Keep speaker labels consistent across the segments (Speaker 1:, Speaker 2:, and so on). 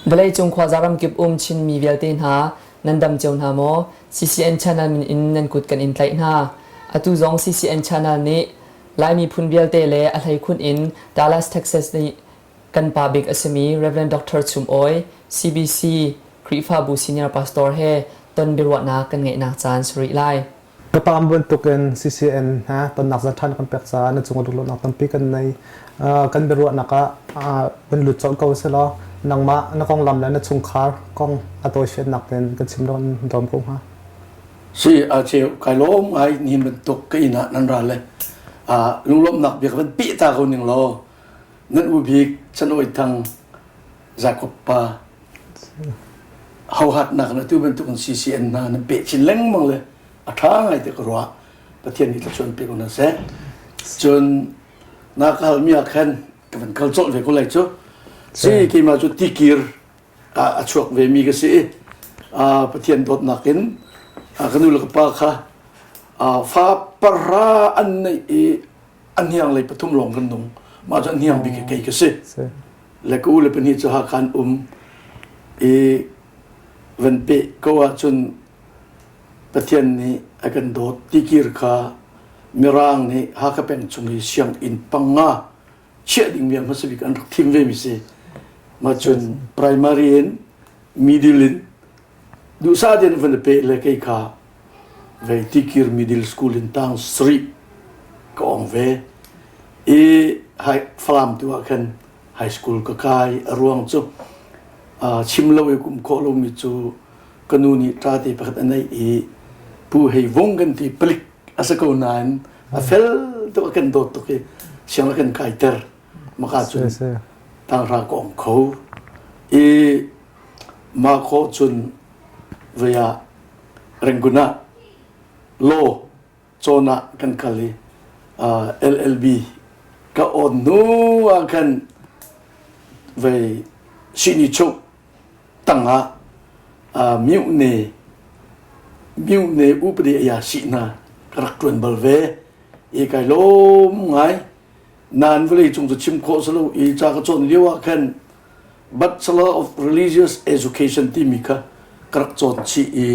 Speaker 1: Vawleicung khuaza ramkip um Chinmi vialte hna nan dam cio hna maw? CCN channel min in nan kut kan in tlaih hna. Atu zong CCN channel nih Lai miphun vialte le a hleikhun in Dallas, Texas nih kan pa bik a simi Rev. Dr. Chum Awi, CBC Khrihfabu Senior Pastor he ton biaruahnak kan ngeihnak caan si rih lai.
Speaker 2: Ka pam bantukin CCN he tonnak zan ṭhan kan pek caah na cung lunglawmhnak tampi kan nei. Kan biaruahnak ah van lut colh ko selaw nangmah na konglam le na chungkhar kong a tawifiannak tein kan chim dawm dawm ko hnga.
Speaker 3: Si a cheu kai lawm ngai nihin bantuk ka inn ah nan ra le lunglawmhnak bia ka van peh ta ko ning law nan u bik Chan Awi Thang Jacob pa Hohatnak na tu bantuk in CCN hna nan peh chin lengmang le a ṭha ngai te ka ruah. Pathian nih thluachuah pe ko hna seh. Cun na ka halmi ah khan ka van kal colh ve ko lai cu. Si keimah cu tikir a chuak ve mi ka si i Pathian dawtnak in ka nu le ka pa kha fa para an neih i a hniang lei pathum lawng kan nung. Mah cu a hniang bik kei ka si. Le ka u le pahnih cu Hakha an um i van peh ko ahcun Pathian nih a kan dawt tikir kha Mirang nih Hakha peng chung i sianginn panga chiah dingmi ah hmasa bik an rak thim ve mi si. Mah cun primary in middle in duhsah tein van i peh le kei kha vei tikir middle school in tang sarih ka ong ve. I Falam tu ah khan high school ka kai a ruang cu chim lo i kum khawh lomi cu ka nu nih ṭate pakhat a neih i pu hei vung kan ti palik a si ko nain a fel tuk a kan dawt tuk i siang a kan kaiter maka cun tanghra ka ong kho i mah khawh cun vei ah Rangoon ah law cawn ah kan kal i LLB ka awn hnu ah khan vei sihni chuk tangah myuhne myuhne upadi aya sihna ka rak ṭuan bal ve i kai lawm ngai nain vawlei cung cu chim khawh si lo i ca ka cawn lio ah khan Bachelor of Religious Education timi kha ka rak cawn chih i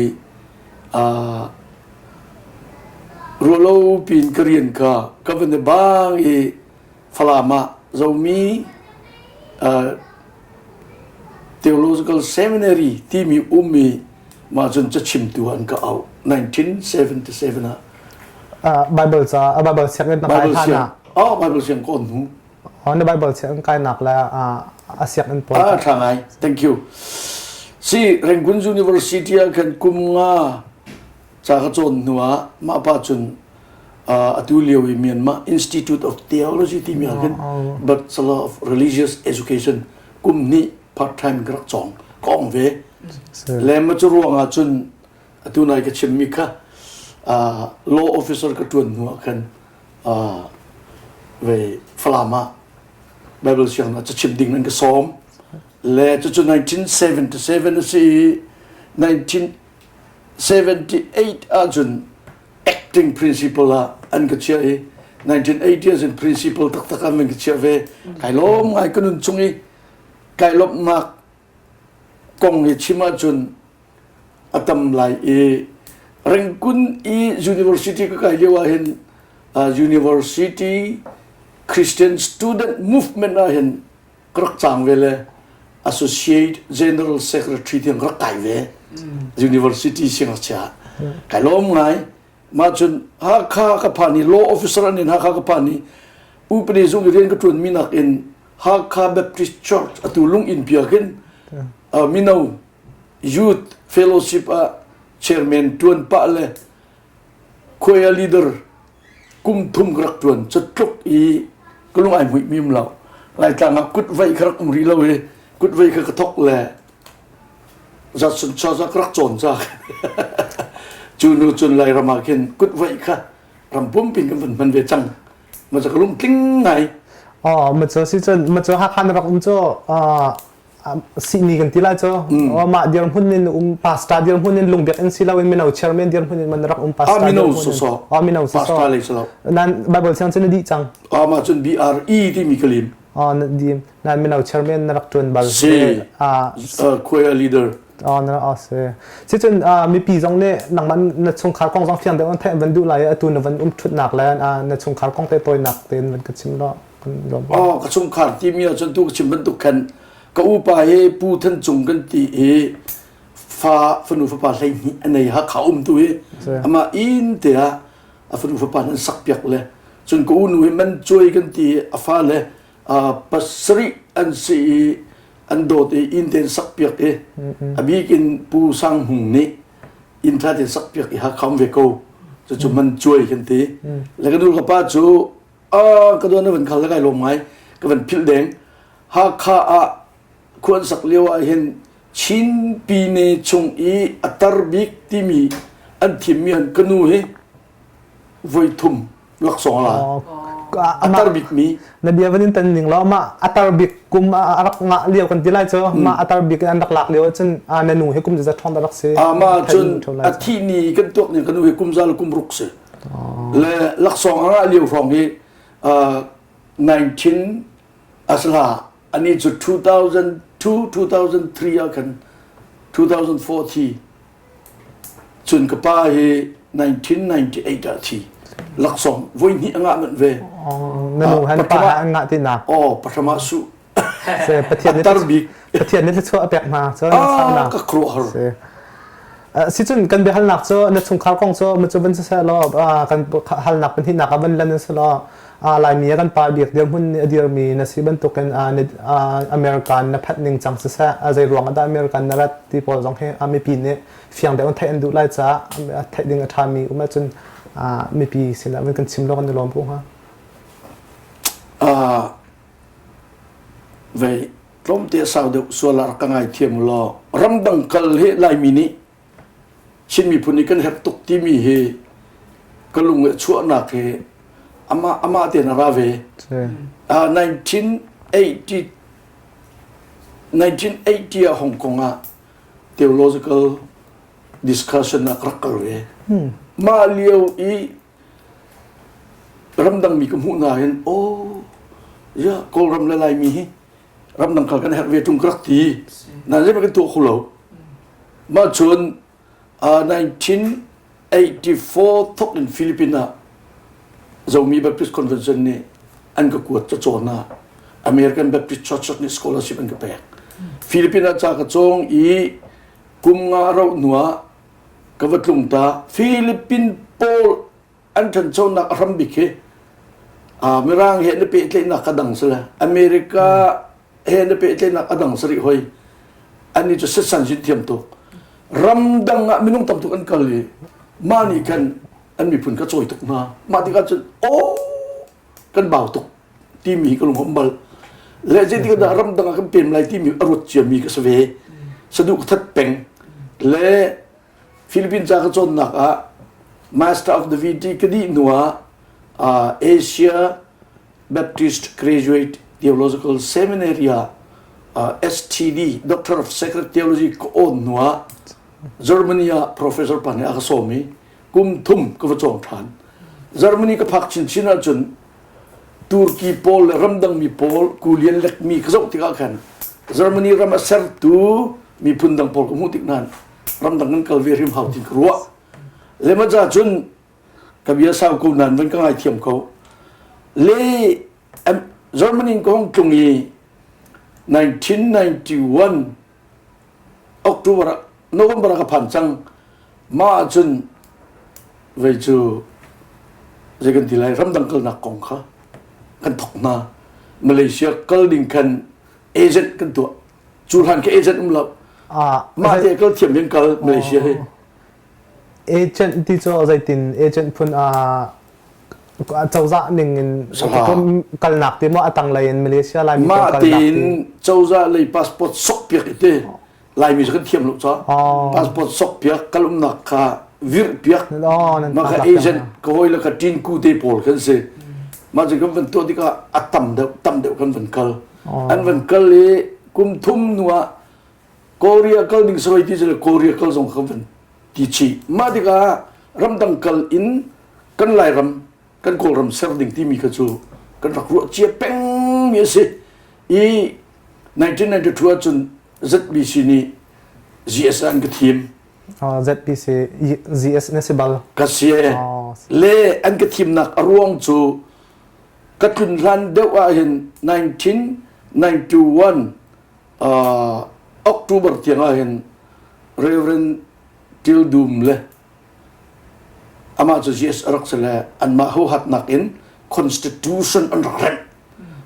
Speaker 3: ruahlo piin ka rian kha ka van i bang i Falam ah Zomi Theological Seminary timi um i mah cun cachimtu an ka auh 1977 ah.
Speaker 2: Bible ca Bible sianginn na kai hlan ah?
Speaker 3: Oh, Bible siang ka on hnu.
Speaker 2: Na Bible sianginn kainak le a sianginn pawl.
Speaker 3: Ah, ṭha ngai. Thank you. Si Rangoon University ah khan kum nga ca ka cawn hnu ah mah pa cun atu lio i Myanmar Institute of Theology timi ah khan Bachelor of Religious Education kum hnih part time ka rak cawng ka ong ve. Le ma cu ruang ah cun atu nai ka chimmi kha law officer ka ṭuan hnu ah khan ve Falam ah Bible sianginn ah cachimh ding an ka sawm le cucu 1977 a si i 1978 ahcun acting principal ah an ka chiah i 1980 ahcun principal taktak ah an ka chiah ve kai lawm ngai ka nun chung i kai lawmhnak kong hi chim ahcun a tam lai i Rangoon i university ka kai lio ah hin university Christian student movement ah hin ka rak cang ve le associate general secretary tiang ka rak kai ve university siangngakchia kai lawm ngai mah cun Hakha ka phan i law officer an in Hakha ka phan i upadi zung i rian ka ṭuan mi nak in Hakha Baptist Church atu lung inn pia khin mino youth fellowship ah chairman ṭuan pah le choir leader kum thum ka rak ṭuan catluk i ka lung ai hmuih mi um lo Laitlang ah kut vei ka rak um rih lo i kut vei kha ka thok le zatsun cha za ka rak cawn ca cu nu cun Lairam ah khin kut vei kha ram pumpi kan van hman ve cang ma ca ka lung tling ngai
Speaker 2: Oh, ma cu si cun ma cu Hakha na rak um cu sihni kan ti lai cu mah dirhmun in um pastor dirhmun in lungbiak in si lo in mino chairman dirhmun in man rak um pastor
Speaker 3: ah mino so so
Speaker 2: ah mino so
Speaker 3: pastor lei so
Speaker 2: nan bible siang cun na dih cang
Speaker 3: ah ma cun BRE timi ka lim.
Speaker 2: Na dim na mino chairman na rak ṭuan bal.
Speaker 3: Si. Choir leader.
Speaker 2: Na si. Sicun mipi zong nih nangmah na chungkhar kong zong fiang deuh an theih van duh lai atu na van um ṭhutnak le na chungkhar kong te tawinak tein van ka chim law kan lawm.
Speaker 3: Oh, ka chungkhar timi ahcun tu ka chim bantuk khan ka upa hi Pu Than Cung kan ti i fa fanu fapa 12 a nei Hakha um tu hi amah inn te ah a fanu fapa nan sak piak le cun ka unu hi man cuai kan ti i a fale pasarih an si i an dawt i inn te an sak piak i a bik in Pu Sang Hmung nih inn tha te sak piak i Hakha um ve ko cucu man cuai kan ti le ka nu ka pa cu a ka duan na van khal le kai lawm ngai ka van philh deng Hakha ah khua an sak lio ah hin Chin Pine chung i a tar bik timi an thimmi han ka nu hi voi thum laksawng la. A tar bik mi.
Speaker 2: Na bia van in tan ning law mah a tar bik kum a rak ngah lio kan ti lai cu mah a tar bik an rak lak lio cun na nu hi kum za ṭhawng rak si.
Speaker 3: Ma cun a thih ni kan tuak ning ka nu hi kum za le kum ruk si. Le laksawng a ngah lio hrawng hi 19 asla Ani cu 2002 2003 ah khan 2004 thi cun ka pa hi 1998 ah thi laksawng voi hnih a ngah manh ve.
Speaker 2: Na nu han pa an ngah ti nak.
Speaker 3: Oh pahrama su.
Speaker 2: Se Pathian
Speaker 3: nih bik.
Speaker 2: Pathian nih thluachuah a pek hna cu
Speaker 3: na ka khuaruahhar.
Speaker 2: Sicun kan biahalnak cu na chungkhar kong cu mu cu van siseh law kan halnak pahnihnak ah van lan si law Laimi ah kan pa bik dirhmun nih a dirmi na si bantukin American na phanh ning cang siseh zei ruang ah dah American na rat ti pawl zong hi mipi nih fiang deuh in theih an duh lai caah theih ding a ṭhami um ahcun mipi sinah van kan chim law kan i lawm ko hnga.
Speaker 3: Vei tlawmte sau deuh sual ah rak ka ngaithiam u law ramdang kal hi Laimi nih Chin miphun nih kan herh tuk timi hi ka lung i chuahnak hi amah amah tein a ra ve. 1980 1980 ah Hong Kong ah theological discussion ah ka rak kal ve. Mah lio i ramdang mi ka hmuh hna hin oh ya Kawlram le Laimi hi ramdang kal kan herh ve tung ka rak ti na zei kan tuah kho lo mah cun 1984 thok in Philippines ah Zomi Baptist Convention nih an ka kuat cacawn ah American Baptist Church nih scholarship an ka pek Philippines ah ca ka cawng i kum nga rauh hnu ah ka va tlung ta Philippine pawl an ṭhanchonak a hram bik hi Mirang he na pehtlaihnak ka dang sile America he na pehtlaihnak a dang sarih hoi annih cu setsan sin thiam tuk ramdang ah minung tam tuk an kal i mah nih khan an miphun ka cawi tuk hna mah tikah cun oh kan bau tuk timi hi ka lung um bal le zeitik dah ramdang ah kan pem lai timi a ruat ciami ka si ve saduh ka that peng le Philippines ca ka cawnnak ah Master of Divinity ka dih hnu ah Asia Baptist Graduate Theological Seminary ah STD Doctor of Sacred Theology ka awn hnu ah Germany ah professor pa nih a ka sawm i kum thum ka va cawng ṭhan. Germany ka phak chinchin ahcun Turkey pawl le ramdangmi pawl kulian lekmi ka zoh tikah khan Germany ram a sertu miphun dang pawl ka hmuh tik nain ramdang kan kal ve hrim hau ti ka ruah. Lema ca cun ka bia sau ko nain van ka ngaithiam ko. Le Germany in ka hong tlung i 1991 October ah November ah ka phan cang. Mah ahcun vei cu zei kan ti lai ramdang kalnak kong kha kan thok hna. Malaysia kal ding khan agent kan tuah. Cu hlan ke agent um lo. Mah te kal thiam in kal Malaysia hi.
Speaker 2: Agent ti cu zeitin agent phun cozah ning in kalnak ti maw a tanglei in Malaysia Laimi
Speaker 3: mah tein cozah lei passport sok piak ite Laimi cu kan thiam lo ca passport sok piak kal umnak kha virh piak mah kha agent ka hawi le kha tin ku te pawl kan si mah cu kan van tuah tikah a tam deuh tam deuh kan van kal an van kal i kum thum hnu ah Korea kal ding soi ti cu Korea kal zong kan van ti chih mah tikah ramdang kal in kan Lairam kan Kawlram ser ding timi kha cu kan rak ruah cia pengmi a si. I 1992 ahcun ZBC nih GS an ka thim.
Speaker 2: ZBC GS na si bal.
Speaker 3: Ka si. Le an ka thimnak a ruang cu ka tlun hlan deuh ah hin 1991 uh, October tiang ah hin Reverend Til Dum le amah cu GS a rak si le anmah hohatnak in constitution an rak remh.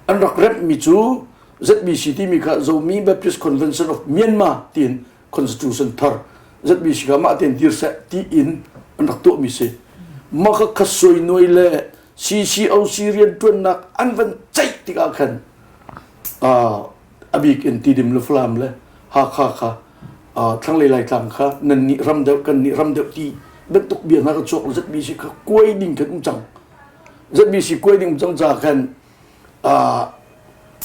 Speaker 3: An rak remhmi cu ZBC timi kha Zomi Baptist Convention of Myanmar tiin constitution thar ZBC kha mah tein dir seh tiin an rak tuahmi si. Mah kha khasuai nuai le CCOC rianṭuannak an van ceih tikah khan a bik in Tidim le Falam le Hakha kha thlanglei Laitlang kha nan nih ram deuh kan nih ram deuh ti bantuk bia hna ka chuak ZBC kha kuai ding khan um cang. ZBC kuai ding um cang ca khan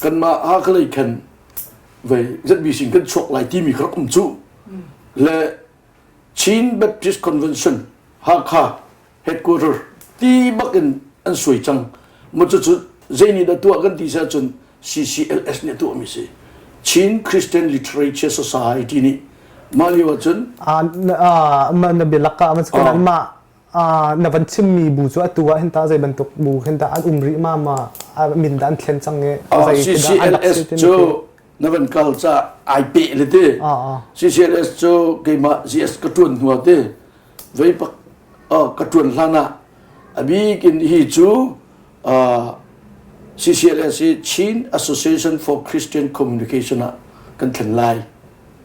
Speaker 3: kanmah Hakha lei khan vei ZBC kan chuak lai timi kha rak um cu. Le Chin Baptist Convention Hakha headquarter ti bak in an suai cang. Mu cucu zei nih dah tuah kan ti si ahcun CCLS nih a tuahmi si. Chin Christian Literature Society nih mah lio ahcun
Speaker 2: na bialak ah mah na van chimmi bu cu atu ah hin ta zei bantuk bu hin ta an um rih ma ma min dah an thlen cang i
Speaker 3: CCLS cu na van kal ca ai pe le ti CCLS cu keimah GS ka tuan hnu te vei pak ka tuan hlan ah a bik in hi cu CCLS hi Chin Association for Christian Communication ah kan thlen lai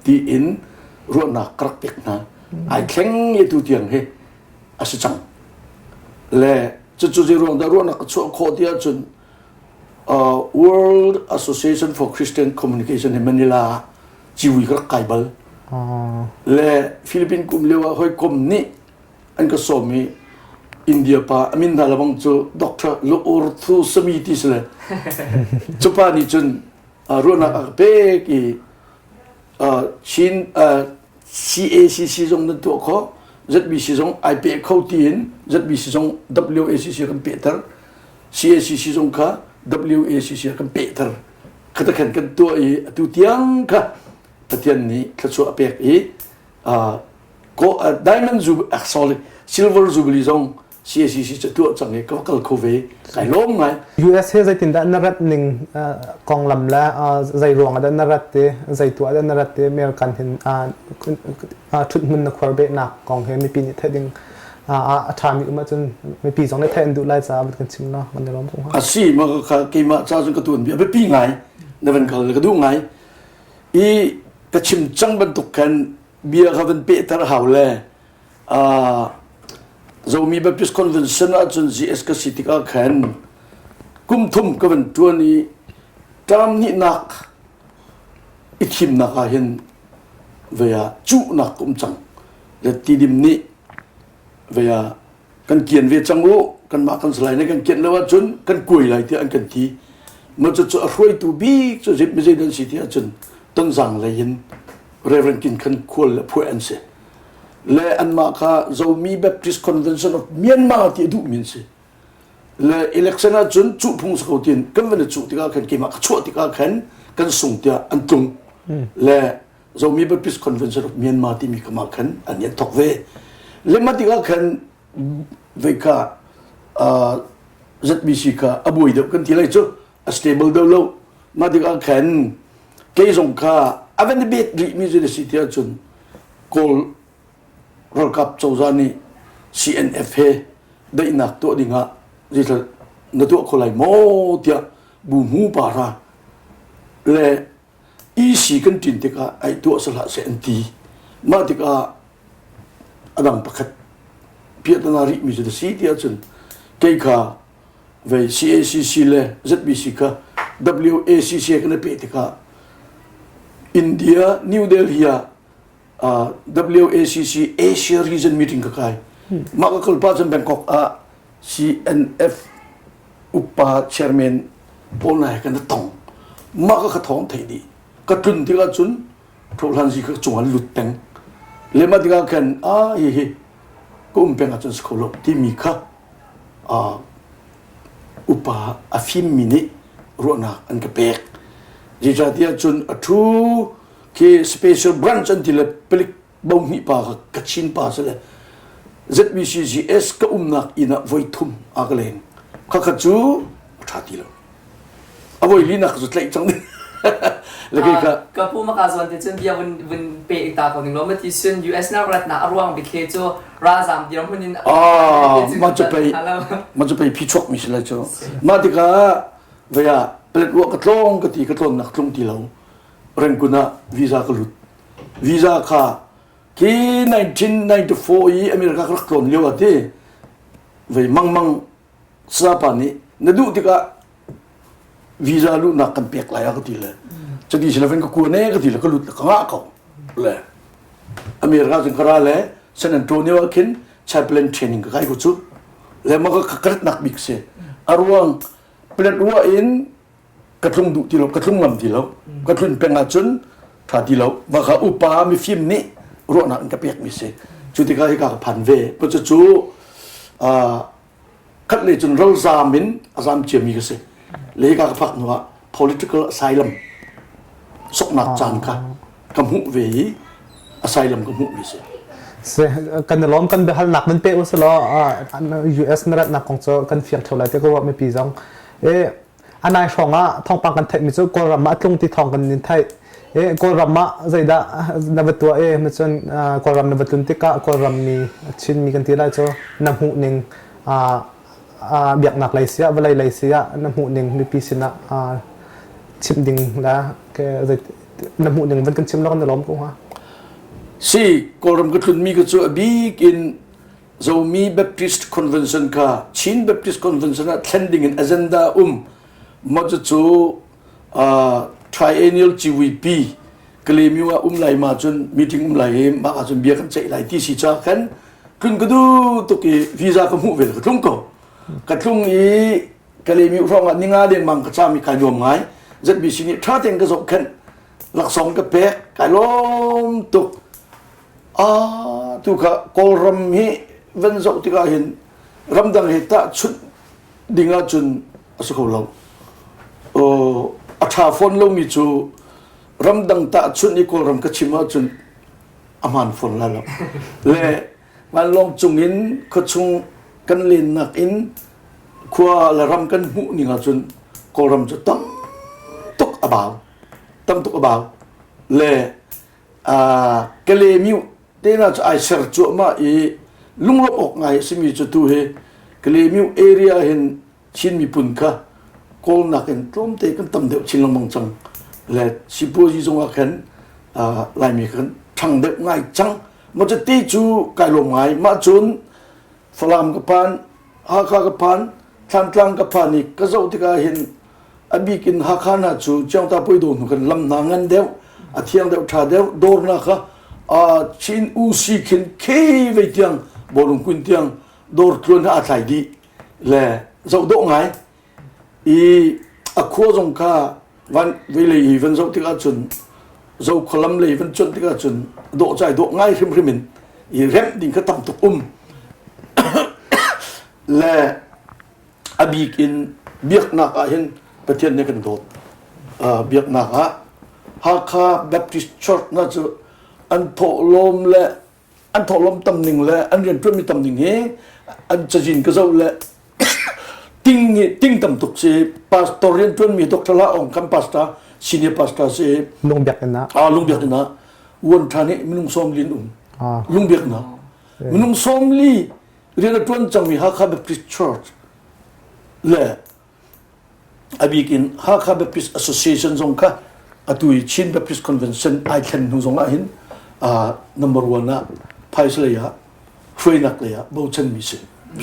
Speaker 3: tiin ruahnak ka rak pek hna. Ai thleng i tu tiang hi a si cang. Le cucu zei ruang dah ruahnak ka chuah khawh ti ahcun World Association for Christian Communication hi Manila ah ciwi ka rak kai bal. Le Philippine kum lio ah hawikom nih an ka sawm i India pa a min hna lebang cu Dr. Loor Thu Sami ti si le cu pa nih cun ruahnak a ka pek i Chin CACC zong nan tuah khawh ZBC zong ai peh kho tiin ZBC zong WACC kan pehter CACC zong kha WACC kan pehter khata khan kan tuah i atu tiang kha Pathian nih thluachuah a pek i Diamond Jubilee sorry Silver Jubilee zong CACC cu tuah cang i ka va kal kho ve kai lawm ngai
Speaker 2: US he zeitindah na rat ning konglam le zei ruang ah dah na rat te zei tuah dah na rat te American hin ṭhut hmun na khuar behnak kong he mipi nih theih ding a ṭhami um ahcun mipi zong nih theih an duh lai caah kan chim la kan i lawm tuk
Speaker 3: a si ma kha keimah ca cun ka tuan bia biapi ngai na van kal ka duh ngai i ka chim cang bantuk khan bia kha van pehter hau le Zomi Baptist Convention ahcun GS ka si tikah khan kum thum ka van ṭuan i term hnihnak i thimnak ah hin vei ah cuhnak ka um cang. Le Tidim nih vei ah kan kian ve cang u kanmah kan si lai ne kan kian lo ahcun kan kuai lai tiah an kan ti. Mah cucu a hruaitu bik cu zip mizei dan si ti ahcun Tonzang lei in Reverend Kin Khan khual le phuah an si. Le anmah kha Zomi Baptist Convention of Myanmar ti a duhmi an si. Le election ahcun cuh phung si ko tiin kan van i cuh tikah khan keimah ka chuah tikah khan kan sung tiah an tlung. Le Zomi Baptist Convention of Myanmar timi ka mah khan an i thok ve. Le mah tikah khan vei kha ZBC kha a buai deuh kan ti lai cu a stable deuh lo. Mah tikah khan kei zong kha a van i bet rihmi cu na si tiah cun Kawl ralkap cozah nih CNF he daihnak tuah dingah zeitlal na tuah kho lai maw tiah bu hmu para le EC kan ṭin tikah ai tuah sahlah seh an ti. Mah tikah a dang pakhat piahtana rihmi cu na si tiah cun kei kha vei CACC le ZBC kha WACC kan i peh tikah India New Delhi ah uh, WACC Asia Region meeting ka kai. Mah ka kal pa cun Bangkok ah CNF upa chairman pawl hna he kan i tong. Mah ka ka thawng thei dih. Ka tlun tikah cun thohlan zi ka cung an lut peng. Le mah tikah khan ah hi hi ka um peng ahcun si kho lo timi kha upa a fimmi nih ruahnak an ka pek. Zeicahtiah cun a ṭhu khi special branch an ti le palik bohnih pa kha Kachin pa si le ZBCGS ka umnak inn ah voi thum a ka leng. Khakha cu a ṭha ti lo. A voi linak cu tlaih cang ding. Le kei kha
Speaker 1: Ka pu maka zawn te cun bia vun vun pe ta ko ning lo ma ti sun US na rat na aruang bikhe cu ralzam dirhmun in
Speaker 3: ah ma cu pei ma cu pei phi chuak mi si lai cu. Mah tikah vei ah Paletwa ka tlawng ka ti ka tlawnnak tlung ti lo. Rangoon ah visa ka lut. Visa kha khi 1994 i America ka rak tlawn lio ah ti vei mangmang sapa nih na duh tikah visa luhnak kan pek lai a ka ti le cuti si lovin ka kuan e ka ti le ka lut le ka ngah ko le America cun ka ra le San Antonio ah khin chaplain training ka kai ko cu le ma ka karatnak bik si a ruang Paletwa in ka tlung duh ti lo ka tlung ngam ti lo ka tlun peng ahcun tha ti lo va kha upa mifim nih ruahnak in ka pek mi si cu tikah hika ka phan ve pa cu cu khat le cun ralzam in a zam ciami ka si le hika ka phak hnu ah political asylum soknak caan kha ka hmuh ve i asylum ka hmuh mi si
Speaker 2: Se kan i lawm kan biahalnak nan pe usalaw US na ratnak kong cu kan fiang theo lai te ko mipi zong e anai hrawng ah thawngpang kan theih mi cu Kawlram ah a tlung ti thawng kan nin theih e Kawlram ah zeidah na va tuah e ma cun Kawlram na va tlun tikah Kawlram mi Chin mi kan ti lai cu na hmuh ning biaknak lei siah vawlei lei siah na hmuh ning mipi sinah chimh ding la na hmuh ning van kan chim lo kan i lawm ko hnga.
Speaker 3: Si Kawlram ka tlunmi ka cu a bik in Zomi Baptist Convention kha Chin Baptist Convention ah thlen ding in agenda um ma cu triennial GVP Kalemiu ah um lai ma cun meeting um lai i mah ah cun bia kan ceih lai ti si ca khan tlun ka du tuk i visa ka hmuh ve ka tlung ko ka tlung i Kalemiu hrawng ah ninga dengmang ka cam i kai nuam ngai ZBC nih ṭha tein ka zohkhenh laksawng ka pek kai lawm tuk ah tu kha Kawlram hi van zoh tikah hin ramdang he tahchunh ding ahcun a si kho lo. A ṭha fawn lomi cu ramdang tahchunh i Kawlram ka chim ahcun a hmaan fawn lai lo. Le vanlawng cung in khuachung kan lennak in khua le ram kan hmuh ning ahcun Kawlram cu tam tuk a bau. Tam tuk a bau. Le Kalemiu tehna cu ai ser cuahmah i lunglawmh awk ngai a simi cu tu hi Kalemiu area hin Chin miphun kha Kawlnak in tlawmte kan tam deuh chin lengmang cang le sipuazi zong ah khan Laimi kan ṭhang deuh ngai cang ma cu ti cu kai lawm ngai mah cun Falam ka phan Hakha ka phan Thlantlang ka phan i ka zoh tikah hin a bik in Hakha hna cu Ciangta Puido hnu kan lam hna ngan deuh a thiang deuh ṭha deuh dawrnak kha Chin UC khin khi vei tiang bawlung kun tiang dawr tluan ha a thlai dih le zoh dawh ngai i a khua zong kha van veilei i van zoh tikah cun zo khualam lei van cuanh tikah cun dawh cai dawh ngai hrimhrim in i remh ding kha tam tuk um le a bik in biaknak ah hin Pathian nih kan dawt. Biaknak ah Hakha Baptist Church na cu an thawhlawm le an thawhlawm tam ning le an rianṭuanmi tam ning hi an cazin ka zoh le ting ting tam tuk si pastor rianṭuanmi Dr. La Ong kan pastor senior pastor si
Speaker 2: lungbiak inn ah
Speaker 3: ah lungbiak inn ah uan ṭha nih minung sawm lin um lungbiak na minung sawm li rian a ṭuan cangmi Hakha Baptist Church le a bik in Hakha Baptist Association zong kha atu i Chin Baptist Convention ai thlen hnu zong ah hin number one ah phaisa lei ah hruainak lei ah bochanmi si.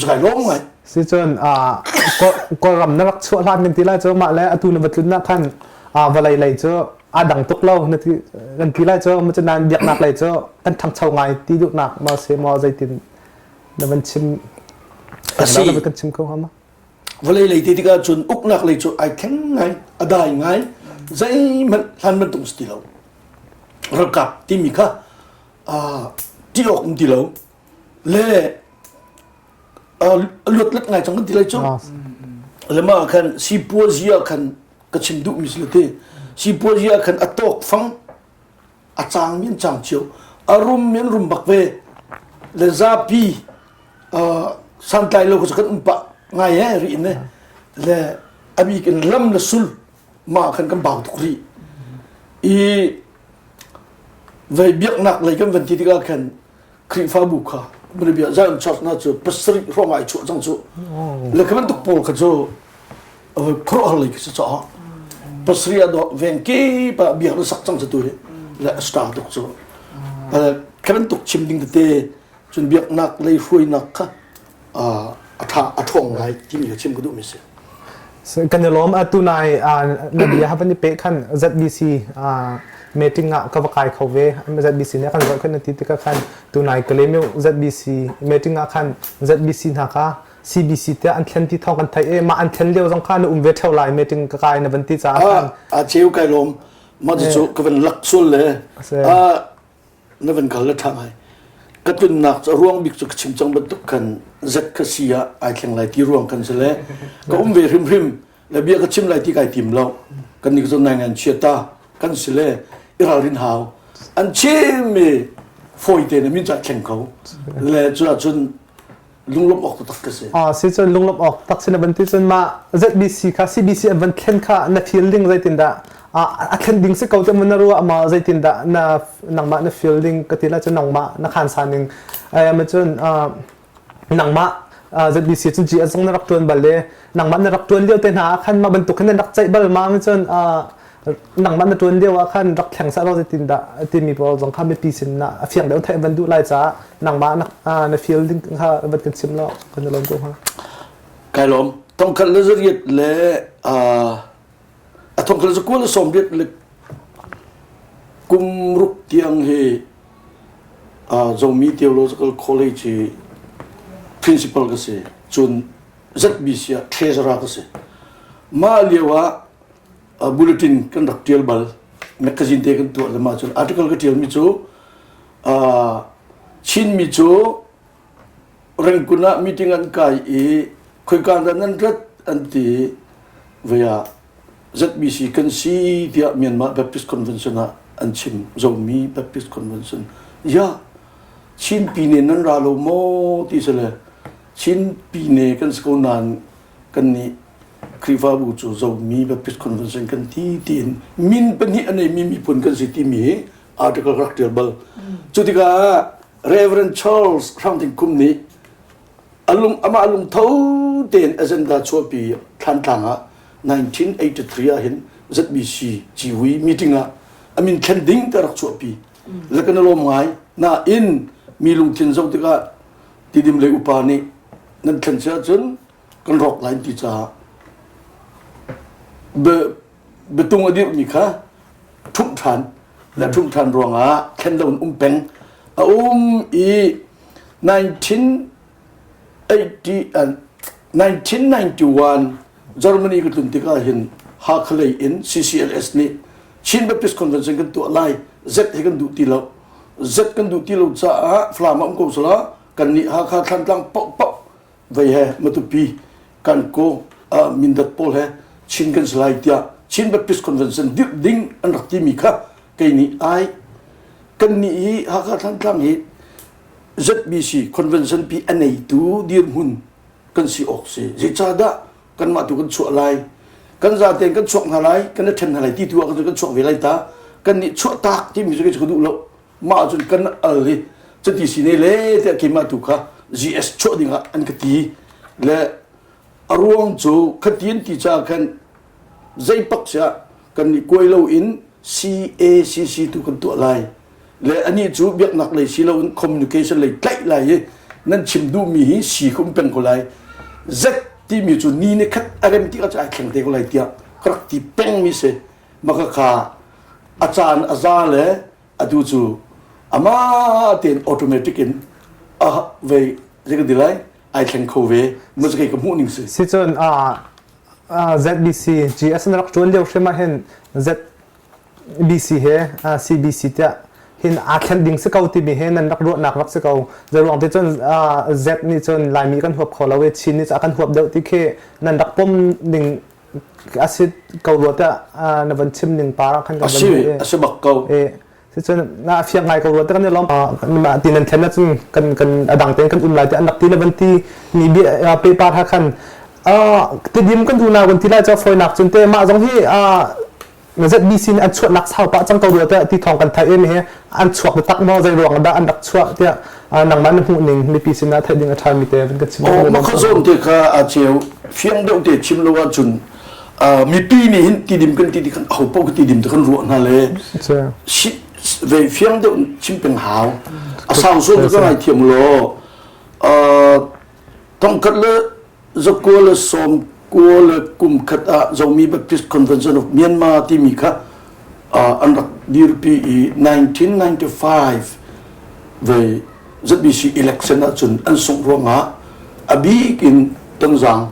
Speaker 3: Kai lawm ngai.
Speaker 2: Si cun Kawlram na rak chuah hlan kan ti lai cu mah le atu na va tlun ah khan vawlei lei cu aa dang tuk lo na ti kan ti lai cu ma cu nan biaknak lei cu kan ṭhangcho ngai ti duhnak ma si maw zeitin na van chim
Speaker 3: Asi.
Speaker 2: na kan chim ko hnga ma
Speaker 3: Vawlei lei ti tikah cun uknak lei cu ai thleng ngai a dai ngai zeihmanh hlan bantuk si ti lo ralkap timi kha ṭih awk um ti lo le luatlet ngai cang kan ti lai cu le mah khan sipuazi ah khan ka chim duhmi si le ti. Sipuazi ah khan a tawk fang a cang mi an cang cio a rum mi an rum bak ve le zapi santlai lo kan um pah ngai he ri in le a bik in lam le sul ma khan kan bau tuk rih i vei biaknak lei kan van ti tikah khan Khrihfabu kha bia Zion Church na cu pasarih hrawng ai chuah cang cu le kha bantuk pawl kha cu khuaruahhar lei khi si caah pasarih ah dawh veng kip ah biak na sak cang cu tu hi le a star tuk cu kha bantuk chim ding tete cun biaknak lei hruainak kha a ṭha a ṭhawng ngai timi kha chim ka duhmi si.
Speaker 2: Kan i lawm atu nai na bia ha van i pe khan ZBC meeting ah ka va kai kho ve ZBC nih kan zoh khan na ti tikah khan tunai Kalemiu ZBC meeting ah khan ZBC hna kha CBC tiah an thlen ti thawng kan theih i mah an thlen lio zong kha na um ve theo lai meeting ka kai na van ti caah khan
Speaker 3: a cheu kai lawm mah cu ka van lak sul le na van kal le ṭha ngai. Ka tlunnak cu a ruang bik cu ka chim cang bantuk khan zet ka si ah ai thleng lai ti ruang kan si le ka um ve hrimhrim le bia ka chim lai ti kai tim lo. Kan nih cu nai ngan chia ta kan si le i ralrin hau. An chim mi fawi te na min ca thleng ko. Le cu ahcun lunglawmh awk taktak ka si.
Speaker 2: Ah, si cun lunglawmh awk tak si na van ti cun mah ZBC kha CBC an van thlen kha na feel ding zeitindah a thlen ding si ko te mun na ruah ma zeitindah na nangmah na feel ding ka ti la cun nangmah na khan san ning ai ma cun nangmah ZBC cun GS zong na rak tuan bal le nangmah na rak tuan lio te hna khan ma bantuk hin na rak ceih bal ma cun nangmah na ṭuan lio ah khan rak thleng seh law zeitin dah timi pawl zong kha mipi sin ah a fiang deuh theih van duh lai caah nangmah na, na feel ding kha van kan chim law kan i lawm ko hnga.
Speaker 3: Kai lawm. Thongkhat le zariat le a thongkhat le zakua le sawmriat le kum ruk tiang hi Zomi Theological College hi principal ka si. Cun ZBC ah treasurer ka si. Mah lio ah bulletin kan rak ṭial bal magazine te kan tuah le mah cun article ka ṭialmi cu Chinmi cu Rengkun ah meeting an kai i khoika dah nan rat an ti vei ah ZBC kan si tiah Myanmar Baptist Convention ah an chim Zomi Baptist Convention ya Chin pine nan ra lo maw ti si le Chin pine kan si ko nain kan nih Khrihfabu cu Zomi Baptist Convention kan ti tiin min pahnih a neimi miphun kan si timi hi article rak ṭial bal. Cu tikah Reverend Charles Hrangting Kum nih alung amah lungtho tein agenda chuahpi Thlantlang ah 1983 ah hin ZBC civui meeting ah a min thlen ding te rak chuahpi. Le kan i lawm ngai. Nain mi lungthin zoh tikah Tidim lei upa nih nan thlen si ahcun kan rawk lai ti caah biatung a dirhmi kha ṭhumh ṭhan le ṭhumh ṭhan ruangah thlen lo in um peng a um i 1980 1991 Germany ka tlun tikah hin Hakha lei in CCLS nih Chin Baptist Convention kan tuah lai Z hi kan duh ti lo Z kan duh ti lo caah Falam ah um ko sala kan nih Hakha Thlantlang paohpaoh vei he Matupi kan ko Mindat pawl he Chin kan si lai tiah Chin Baptist Convention dirh ding an rak timi kha kei nih ai kan nih hi Hakha Thlantlang hi ZBC convention pi a neitu dirhmun kan si awk si zeicahdah kanmah tu kan chuah lai kan zaten kan chuak hna lai kan i ṭhen hna lai ti tu ah kan chuak ve lai ta kan nih chuah tak timi cu ka duh lo mah ahcun kan al i cuti si ne le tiah keimah tu kha GS chuah ding ah an ka ti le a ruang cu khati an ti caah khan zeipak siah kan nih kuai lo in CACC tu kan tuah lai le anih cu biaknak lei si lo in communication lei tlaih lai i nan chim duhmi hi si ka um peng ko lai Z timi cu ni ni khat a rem ti ka cu ai thleng te ko lai tiah ka rak ti peng mi si maka kha a caan a za le atu cu amah tein automatic in a vei zei kan ti lai ai thleng kho ve mu kei ka hmuh ning si
Speaker 2: si cun ZBC GS na rak ṭuan lio hrim ah hin ZBC he CBC tiah hin aa thlen ding si ko timi he nan rak ruahnak rak si ko zeiruang ti cun Z nih cun Laimi kan huap kho lo i Chin nih cun a kan huap deuh ti khi nan rak pom ding. a si ko rua tiah na van chim ning par ah khan kan
Speaker 3: van a si bak ko.
Speaker 2: Sicun na fiang ngai ko rua te kan i lawm. Mah ti nan thlen ahcun kan kan a dang tein kan um lai ti an rak ti le van ti mi bia pehpar ha khan tidim kan unau kan ti lai cu fawinak cun te mah zong hi ZBC nih an chuahnak sau pah cang ko rua tiah ti thawng kan theih i hi an chuak tak maw zei ruang dah an rak chuah tiah nangmah na hmuh ning mipi sinah theih ding a ṭha mi te van kan chim.
Speaker 3: Oh, mah kha zawn te kha a cheu fiang deuh te chim lo ahcun mipi nih hin tidim kan ti ti khan ho paoh tidim te kan ruah hna le ve fiang deuh chim peng hau a sau zawn ka ngai thiam law thongkhat le zakua le sawm kua le kum khat ah Zomi Baptist Convention of Myanmar timi kha an rak dirpi i 1995 ve ZBC election ahcun an sungh ruangah a bik in Tonzang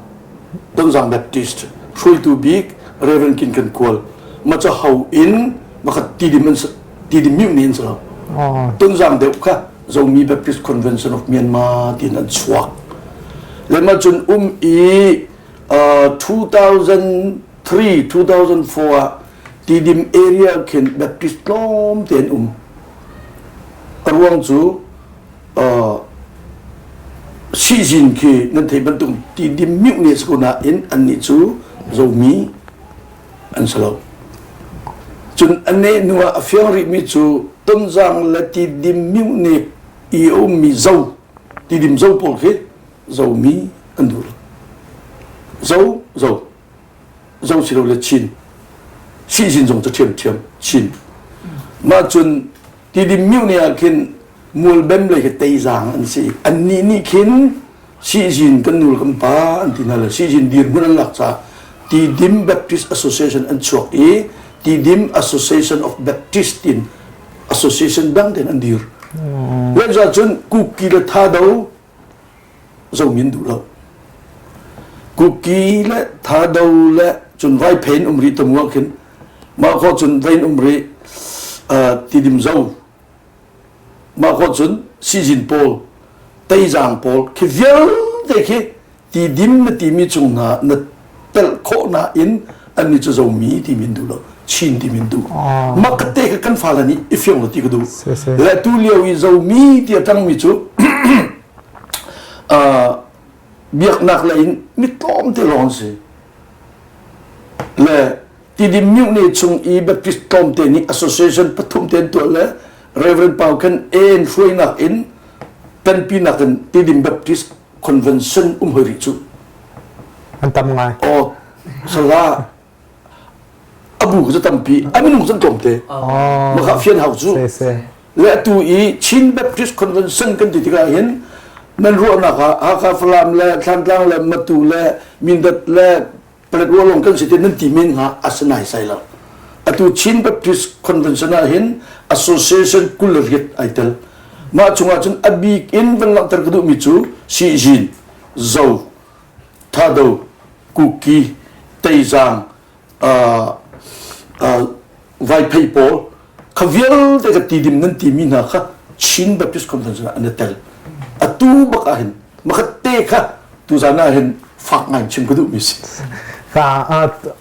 Speaker 3: Tonzang Baptist hruaitu bik Reverend Kin Kan Kual ma ca ho in makhat tidim an tidim miu ni an si lo Tonzang deuh kha Zomi Baptist Convention of Myanmar tin an chuak le ma cun um i 2003 2004 ah Tidim area khin Baptist tlawm te an um a ruang cu Sizin khi nan theih bantuk tidim miuh ne si ko nain annih cu Zomi an si lo. Cun a neh hnu ah a fiang rihmi cu Tonzang le Tidim miuh ne i a ummi Zo, Tidim Zo pawl khi Zomi an duh lo. Zo, Zo. Zo si lo le Chin. Sizin zong cu ṭhiamṭhiam Chin. Mah cun Tidim myohne ah khin mualbem lei khi teizang an si. Annih nih khin Sizin kan nul kan pa an ti hna le Sizin dirhmun an lak caah Tidim Baptist Association an chuak i Tidim Association of Baptist in association dang tein an dir. Lehza cun Kuki le Thado zomi an duh lo. Kuki le Thado le cun Vaiphein um rih tamu ah khin mah khawh cun vein um rih tidim zo mah khawh cun sizin pawl teizang pawl khi vialte khi tidim na timi chung hna na telh khawh nain annih cu zomi timi an duh lo Chin timi an duh mah ka te kha kan fale nih i fiang lo ti ka duh le tu lio i zomi ti a tangmi cu biaknak lei in mi tlawm te lawng an si le Tidim Myone chung i Baptist tlawmte nih association pathum te an tuah le Reverend Pau Khen En hruainak in tanpinak in Tidim Baptist Convention um hoi rih cu.
Speaker 2: An tam ngai.
Speaker 3: Oh, sala abu cu tampi, a minung cu tlawmte.
Speaker 2: Oh.
Speaker 3: Maka fian hau cu. Le atu i Chin Baptist Convention kan ti tikah hin nan ruahnak ah Hakha Falam le Thlantlang le Matu le Mindat le Paletwa lawng kan si te nan ti men hnga a si naisai lo. Atu Chin Baptist Convention ah hin Association 28 ai tel. Mah chungah cun a bik in van langhter ka duhmi cu Sihzin, Zo, Thado, Kuki, Teizang, uh, uh, Vaiphei pawl kha vialte ka tidim nan timi hna kha Chin Baptist Conference ah an i tel. Atu bak ah hin makhat te kha tuzan ah hin fak ngai chim ka duhmi si.
Speaker 2: Ka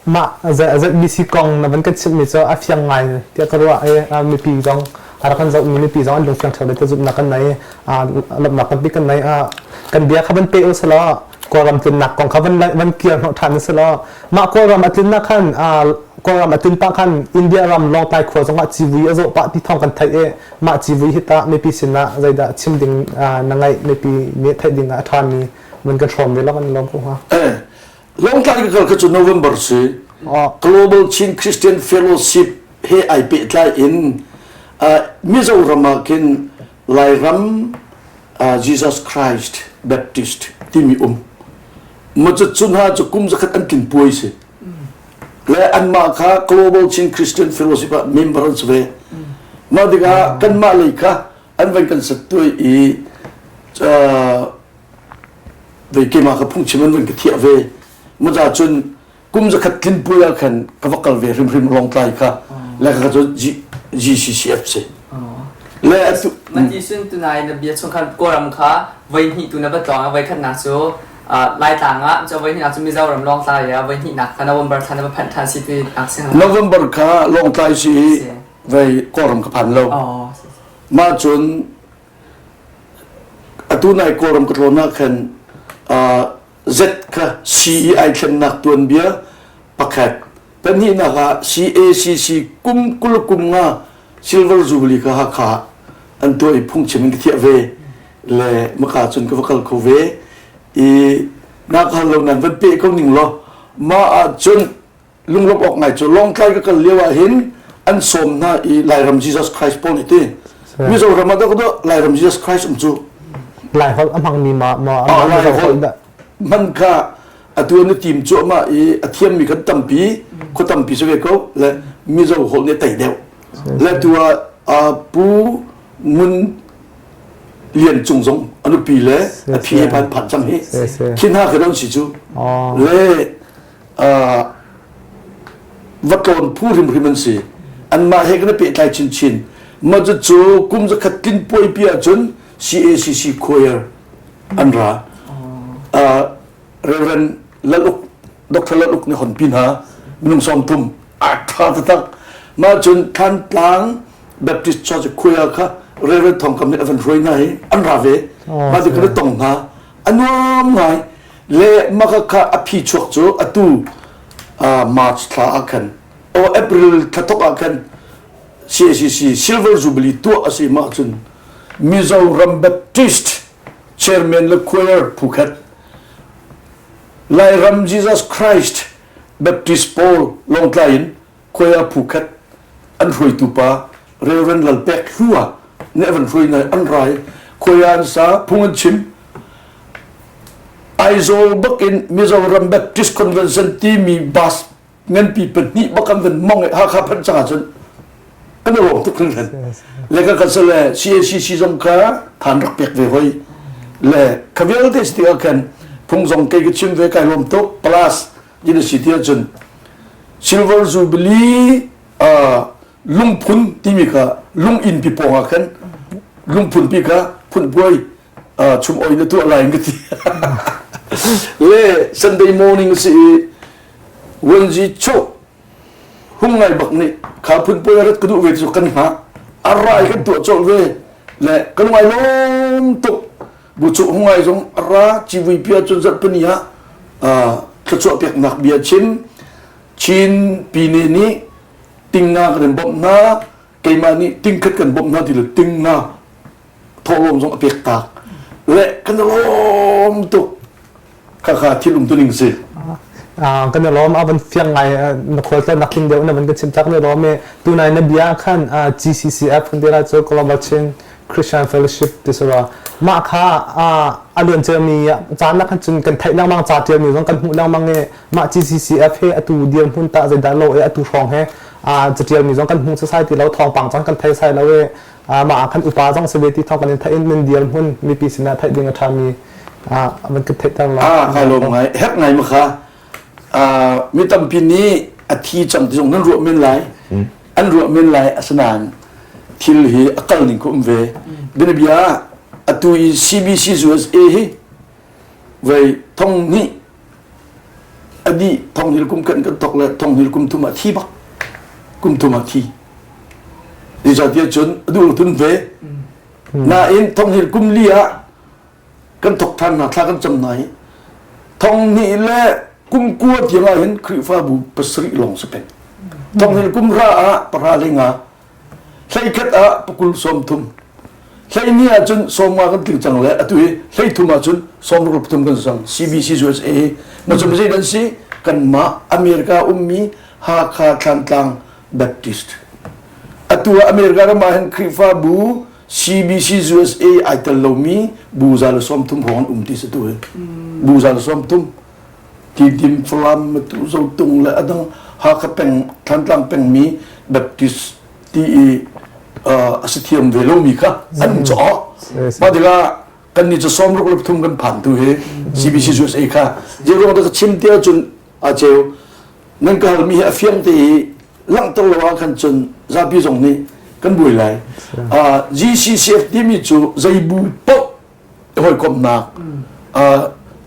Speaker 2: mah ZBC kong na van kan chimhmi cu a fiang ngai tiah ka ruah i mipi zong a rak kan zohmi mipi zong an lungfiang ṭheo le te zumhnak kan nei lawmhnak tampi kan nei kan bia kha van pe u selaw Kawlram tlinnak kong kha van van kir hnawh ṭhan u selaw mah Kawlram a tlinnak khan Kawlram a tlin pah khan India ram Lawngtlai khua zongah civui a zawh pah ti thawng kan theih i mah civui hi tah mipi sinah zeidah chim ding na ngaih mipi nih theih ding ah a ṭhami van kan hrawm ve lo kan lawm ko hnga.
Speaker 3: Eh, Lawngtlai ka kal kha cu November si. Global Chin Christian Fellowship he ai pehtlai in Mizoram ah khin Lairam Jesus Christ Baptist timi um. Ma cu cu hna cu kum zakhat an tlin puai si. Le anmah kha Global Chin Christian Fellowship ah member an si ve. Mah tikah kanmah lei kha an van kan sat tuai i ve keimah ka phungchim an van ka thiah ve. Ma ca cun kum zakhat tlin puai ah khan ka va kal ve hrimhrim Lawngtlai kha le ka cu GCCF si.
Speaker 1: Le atu Mati sun tunai na bia chung khan Kawlram kha voi hnih tu na va tlawng a voi khatnak cu. Laitlang ah cu voi hnihnak cu Mizoram Lawngtlai ah voi hnihnak kha November thla na va phanh ṭhan si ti nak si
Speaker 3: November kha Lawngtlai si vei Kawlram ka phan lo. Mah cun atu nai Kawlram ka tlawn ah khan Z kha CE ai thlennak tuanbia pakhat pahnihnak ah CACC kum 20 kum nga Silver Jubilee kha Hakha an tuah i phungchim in ka thiah ve le maka cun ka va kal kho ve i na ka hal lo nan van pe ko ning law mah ah cun lunglawmh awk ngai cu Lawngtlai ka kal lio ah hin an sawm hna i Lairam Jesus Christ pawl nih ti Mizoram ah dah Lairam Jesus Christ um cu
Speaker 2: Laiholh a hmangmi ma ma
Speaker 3: Laiholh hman kha atu an i tim cuahmah i a thiammi kan tampi khua tampi si ve ko le Mizo holh nih a tei deuh le tu ah Pu Ngun Lian Cung zong a nupi le a phi he phan phan cang hi khi hna khi don si cu le va tlawn phu hrimhrim an si anmah he kan i pehtlai chinchin mah cu kum zakhat tlin puai pi ahcun CACC choir an ra Reverend Laluk Dr. Laluk nih honpi hna minung 30 a tha taktak mah cun Thantlang Baptist Church choir kha Reverend Thong Kam nih a van hruai hna i an ra ve mah ti kan i tong hna a nuam ngai le maka kha a phi chuak cu atu March thla ah khan o April thla thok ah khan CACC Silver Jubilee tuah a si mah cun Mizoram Baptist Chairman le choir phukhat Lairam Jesus Christ Baptist Paul Lawngtlai in choir phukhat an hruaitu pa Reverend Lalpek Hlua nih a van hruai hna an rai khoia an sa phung an chim Aizawl bak in Mizoram Baptist Convention timi bus nganpi pahnih bak an van mong i Hakha phanh cang ahcun kan i lawm tuk hringhran le ka kan le CACC zong kha than rak pek ve hoi le kha vialte si tikah khan phung zong kei ka chim ve kai lawm tuk plus university ahcun Silver Jubilee lungphun timi kha lunginn pi pawng ah khan lungphun pi kha phunpuai chum oi na tuah lai ka ti le Sunday morning si i Wenji chu hung ngai bak nih kha phunpuai rat ka duh ve cu kan hngah a rai kan tuah colh ve le kan ngai lawm tuk bu chu hung ngai zong a ra civui pia cun zarhpini ah thluachuah peknak bia chim Chin pine nih tingnga kan in bawmh hna keimah nih tingkhat kan bawmh hna ti le tingnga thawhlawm zong a pek tak le kan i lawm tuk khakha thil um tuning si
Speaker 2: kan i lawm a van fiang ngai na khual nak tling deuh na van kan chim tak na lawm i tunai na bia khan GCCF kan ti la cu Global Chin Christian Fellowship ti si rua mah kha a luan ciami caan nak khan cun kan theih lengmang ca tialmi zong kan hmuh lengmang i mah GCCF he atu dirhmun tah zeidah lo i atu hrawng he catialmi zong kan hmu sasai ti lo thawngpang zong kan thei sai lo i mah ah khan upa zong si ve ti thawng kan in theih in nan dirhmun mipi sinah theih ding a ṭhami van kan theihter lo.
Speaker 3: Ah kai lawm ngai herh ngai ma kha mi tampi nih a thi cang ti zong nan ruah men lai an ruah men lai asinain thil hi a kal ning ko um ve bianabia atu i CBC USA hi vei thong hnih a dih thonghil kum khat kan thok le thonghil kum thum ah thi bak kum thum ah thi zeicahtiah cun a duh tun ve nain thonghil kum li ah kan thok than hna thla kan cam hna hi thong hnih le kum kua tiang ah hin Khrihfabu pasarih lawng si peng thonghil kum ra ah pahra le nga hleikhat ah pakul sawm thum hleini ah cun sawmnga kan tling cang le atu hi hleithum ah cun sawmruk pathum kan sang CBC USA ma cu zei dan si kanmah America ummi Hakha Thlantlang Baptist atu ah America ram ah hin Khrihfabu CBC USA ai tel lomi bu za le 30 hrawng an um ti si tu hi bu za le 30 Tidim Falam Matu Zotung le adang Hakha peng Thantlang pengmi Baptist ti i a si thiam ve lomi kha an caw mah tikah kan nih cu sawmruk le pathum kan phan tu hi CBC USA kha zeiruang dah ka chim ti ahcun a ceu nan ka halmi hi a fiang te i langhter lo ah khan cun zapi zong nih kan buai lai GCCF timi cu zei bu paoh hawikomhnak.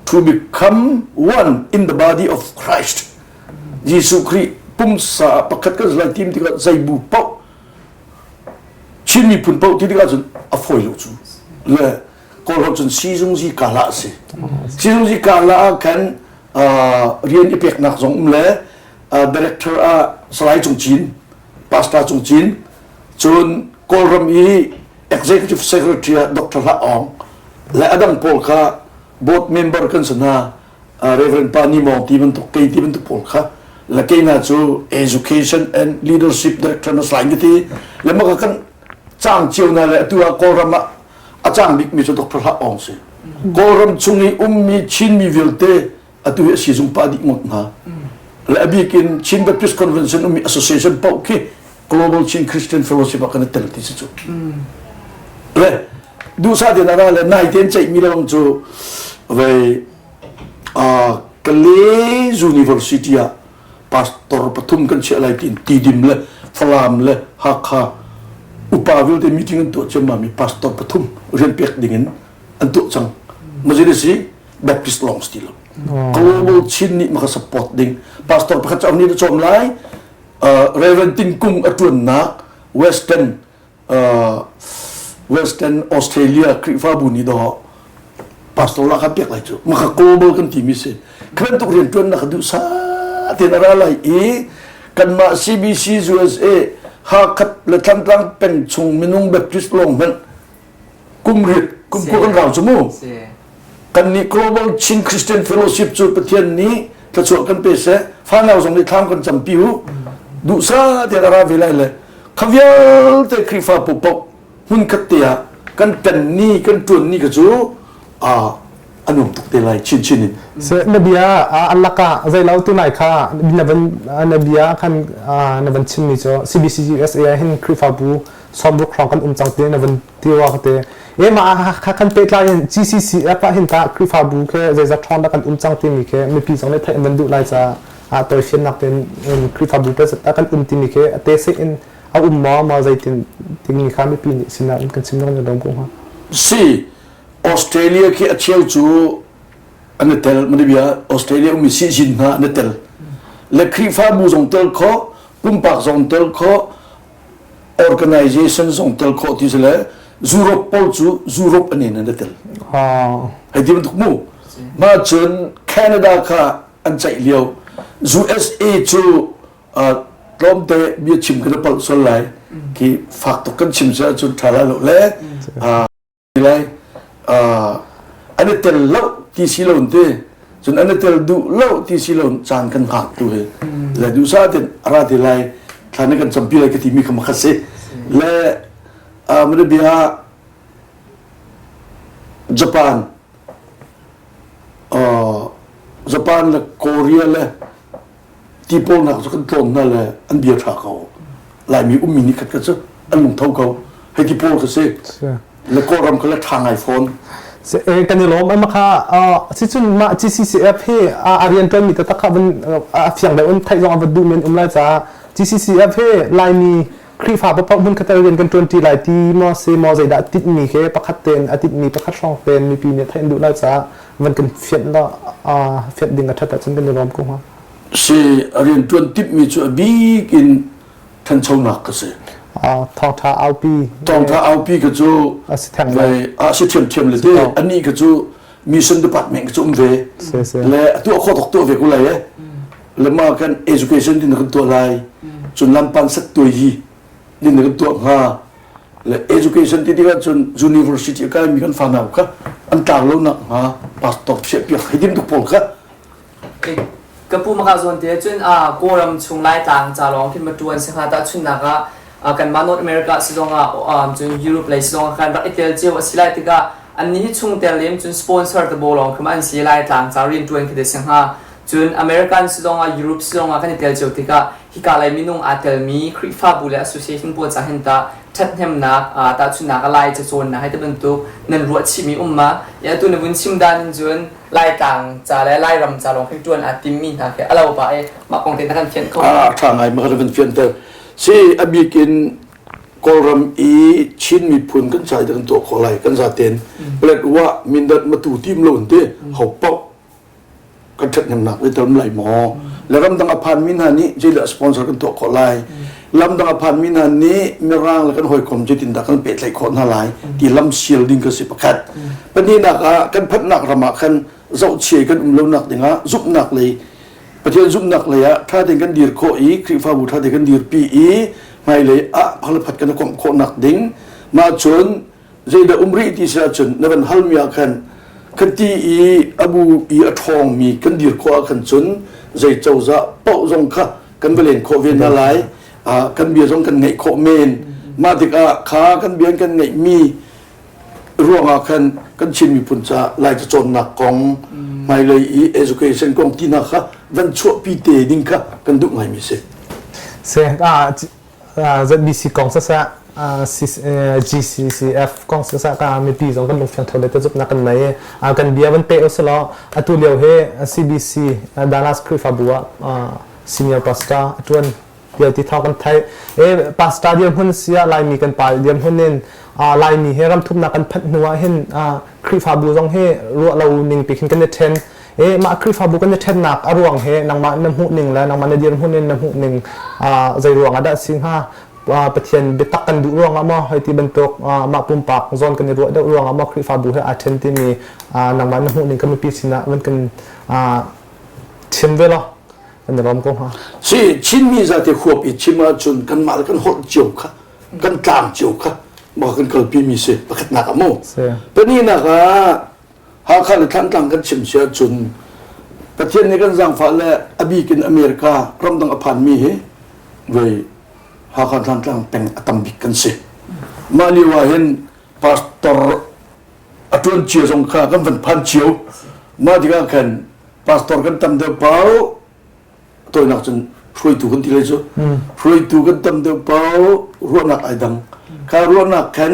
Speaker 3: To become one in the body of Christ. Jesuh Khrih pumsa pakhat kan lai tim tikah zei bu paoh Chin miphun paoh ti tikah cun a fawi lo cu. Le Kawlholh cun sizungzi kala a si. Sizungzi kala ah khan rian i peknak zong um le director ah Salai Cung Cin, Pastor Cung Cin, cun Kawlram i Executive Secretary ah Dr. Hla Aung le a dang pawl kha board member kan si hna Reverend Pa Ni Mawng ti bantuk kei ti bantuk pawl kha le kei hna cu Education and Leadership Director na sai ka ti le maka kan cang cio na le atu ah Kawlram ah a cang bikmi cu Dr. Hla Aung si. Kawlram chung i ummi Chinmi vialte atu hi a sizung pa dih ngawt hna. Le a bik in Chin Baptist Convention ummi association paoh khi Global Chin Christian Fellowship ah kan i tel ti si cu. Le duhsah tein a ra le nai tein ceihmi lawng cu vei Kalay University ah pastor pathum kan chiah lai tiin Tidim le Falam le Hakha upa vialte meeting an tuah ciammam i pastor pathum rian pek ding in an tuah cang. Mazin si Baptist lawng si ti lo. Global Chin nih maka support ding pastor pakhat cu nih cawm lai Reverend Tin Kung a tuannak Western Western Australia Khrihfabu nih dawh pastor la kan pek lai cu maka global kan timi si khi bantuk rian tuannak ka duh sa tein a ra lai i kanmah CBC USA Hakha le Thantlang peng chung minung Baptist lawng hmanh kum riat kum ku kan rau cu mu kan nih Global Chin Christian Fellowship cu Pathian nih thluachuah kan pe seh fanau zong nih thlam kan campi u duhsa tein a ra ve lai le Kha vialte Khrihfa paohpaoh hmunkhat te ah kan ṭan ni kan ṭuan ni kha cu a nuam tuk te lai chinchin in.
Speaker 2: Na bia a lakah zeilo tu nai kha na van na bia khan na van chimmi cu CBC USA ah hin Khrihfabu sawmruk hrawng kan um cang ti na van ti rua ka te. E mah kha kan pehtlai in GCCF ah hin tah Khrihfabu khe zeizat ṭhawng dah kan um cang timi khi mipi zong nih theih an van duh lai caah ah tawifiannak tein Khrihfabu pakhat ah kan um timi khi a te in a um maw maw zeitin timi kha mipi nih sinah kan chim lengmang lawm ko hnga.
Speaker 3: Si Australia khi a cheu cu an i tel manibia Australia ummi sihzin hna an i tel le Khrihfabu zong tel khawh pumpak zong tel khawh organization zong tel khawh ti si le Europe pawl cu Europe an in an i tel. Hei ti bantuk mu. Ma cun Canada kha an ceih lio USA cu tlawmte bia chim kan palh sual lai khi fak tuk kan chim si ahcun ṭha lai lo le lai an i tel lo ti si lo te cun an i tel duh lo ti si lo caan kan hngak tu hi le duhsah ten ara te lai thla na kan campi lai ka timi kha makhat si le mana bia Japan Japan le Korea le ti pawl nak cu kan tlawn hna le an bia ṭha ko. Laimi ummi nih khat kha cu an lungtho ko. Hei ti pawl kha si. Le Kawlram kha le ṭha ngai fawn.
Speaker 2: Kan i lawm ama kha sicun mah GCCF hi a rian ṭuanmi taktak kha van a fiang deuh in theih zong a va duh men um lai caah GCCF hi Laimi Khrihfa paoh hmun khat rian kan ṭuanṭi lai ti maw si maw zeidah tinhmi khi pakhat tein a tinhmi pakhat hrawng tein mipi nih theih an duh lai caah van kan fianh la fianh ding a ṭhat ahcun kan i lawm ko hnga.
Speaker 3: Si a rian ṭuan timhmi cu a bik in ṭhanchonak ka si.
Speaker 2: Thawngṭha aupi.
Speaker 3: Thawngṭha aupi ka cu
Speaker 2: a si theng
Speaker 3: a si ṭhiamṭhiam le te anih ka cu mission department ka cu um ve. Le a tuah khawh tok tuah ve ko lai eh. Le ma kan education din kan tuah lai cun lampan sat tuai hi din kan tuah hnga le education ti tikah cun university a kaimi kan fanau kha an tlar lo nak hnga pastor phiah piak hei dim tuk pawl kha
Speaker 1: Ka pu maka zawn te cun Kawlram chung Laitlang ca lawng khin ma tuan si hnga tahchunnak ah kanmah North America si zongah cun Europe lei si zongah khan rak i tel cio a si lai tikah annih hi chungtel lem cun sponsor te bo lawng khi ma an si Laitlang ca rian tuan khi de si hnga Cun American si zongah Europe si zongah kan i tel cio tikah hika lei minung aa telmi Khrihfabu le association pawl ca hin tah ṭhathnemnak tahchunhnak a Lai cacawnnak hei ti bantuk nan ruah chihmi um ma? Atu na vun chim dan in cun Laitlang ca le Lairam ca lawng khi ṭuan aa timmi hna khi a lo pah i mah kong te na kan fianh kho.
Speaker 3: A ṭha ngai ma kan fianter. Si a bik in Kawlram i Chin miphun kan ca i kan tuah khawh lai kan zaten Paletwa Mindat Matu tim lo in te ho paoh. Kan ṭhathnemnak le tel lai maw? Le ramdang a phanmi hna nih zeidah sponsor kan tuah khawh lai? Lamdang a phanmi hna nih Mirang le kan hawikom zeitindah kan pehtlaih khawh hna lai ti lam sial ding ka si pakhat. Pahnihnak ah kan phanhnak ram ah khan zohchia kan um lonak dingah zumhnak lei Pathian zumhnak lei ah ṭha tein kan dir khawh i Khrihfabu ṭha tein kan dirpi i hmailei ah phalphat kan i komh khawhnak ding mah cun zeidah um rih ti si ahcun na van halmi ah khan kan ti i a bu i a ṭhawngmi kan dir khawh ah khan cun zei cozah paoh zong kha kan va len khawh ve hna lai kan bia zong kan ngaih khawh men mah tikah kha kan bia kan ngaihmi ruangah khan kan Chin miphun ca Lai cacawnnak kong hmailei i education kong ti hna kha van chuahpi te ding kha kan duh ngaimi si.
Speaker 2: Se ZBC kong saseh GCCF kong saseh ka mipi zong kan lungfiang tho le te zupnak kan nei kan bia van pe usalaw atu lio he CBC Dallas Khrihfabu ah senior pastor a tuan lio ti thawng kan theih e pastor dirhmun sia Laimi kan pa dirhmun in Laimi he ramthumnak kan phanh hnu ah hin Khrihfabu zong hi ruah lo ning pi khin kan i then E mah Khrihfabu kan i ṭhennak a ruang he nangmah na hmuh ning le nangmah na dirhmun in na hmuh ning zei ruang ah dah si hnga? Pathian biatak kan duh ruangah maw hei ti bantuk mah pumpak zawn kan i ruah deuh ruangah maw Khrihfabu he aa ṭhen timi nangmah na hmuh ning kan mipi sinah van kan chim ve law kan i lawm ko hnga.
Speaker 3: Si Chinmi zate huap i chim ahcun kanmah le kan holh cio kha kan tlang cio kha mah kan kalpi mi si pakhatnak ah mu. Pahnihnak ah Hakha le Thantlang kan chim si ahcun Pathian nih kan zaangfah le a bik in America ramdang a phanmi hi voi Hakha Thantlang peng a tam bik kan si. Mah lio ah hin pastor a ṭuan cia zong kha kan van phan cio. Mah tikah khan pastor kan tam deuh pau tawinak cun hruaitu kan ti lai cu hruaitu kan tam deuh pau ruahnak ai dang kha ruahnak khan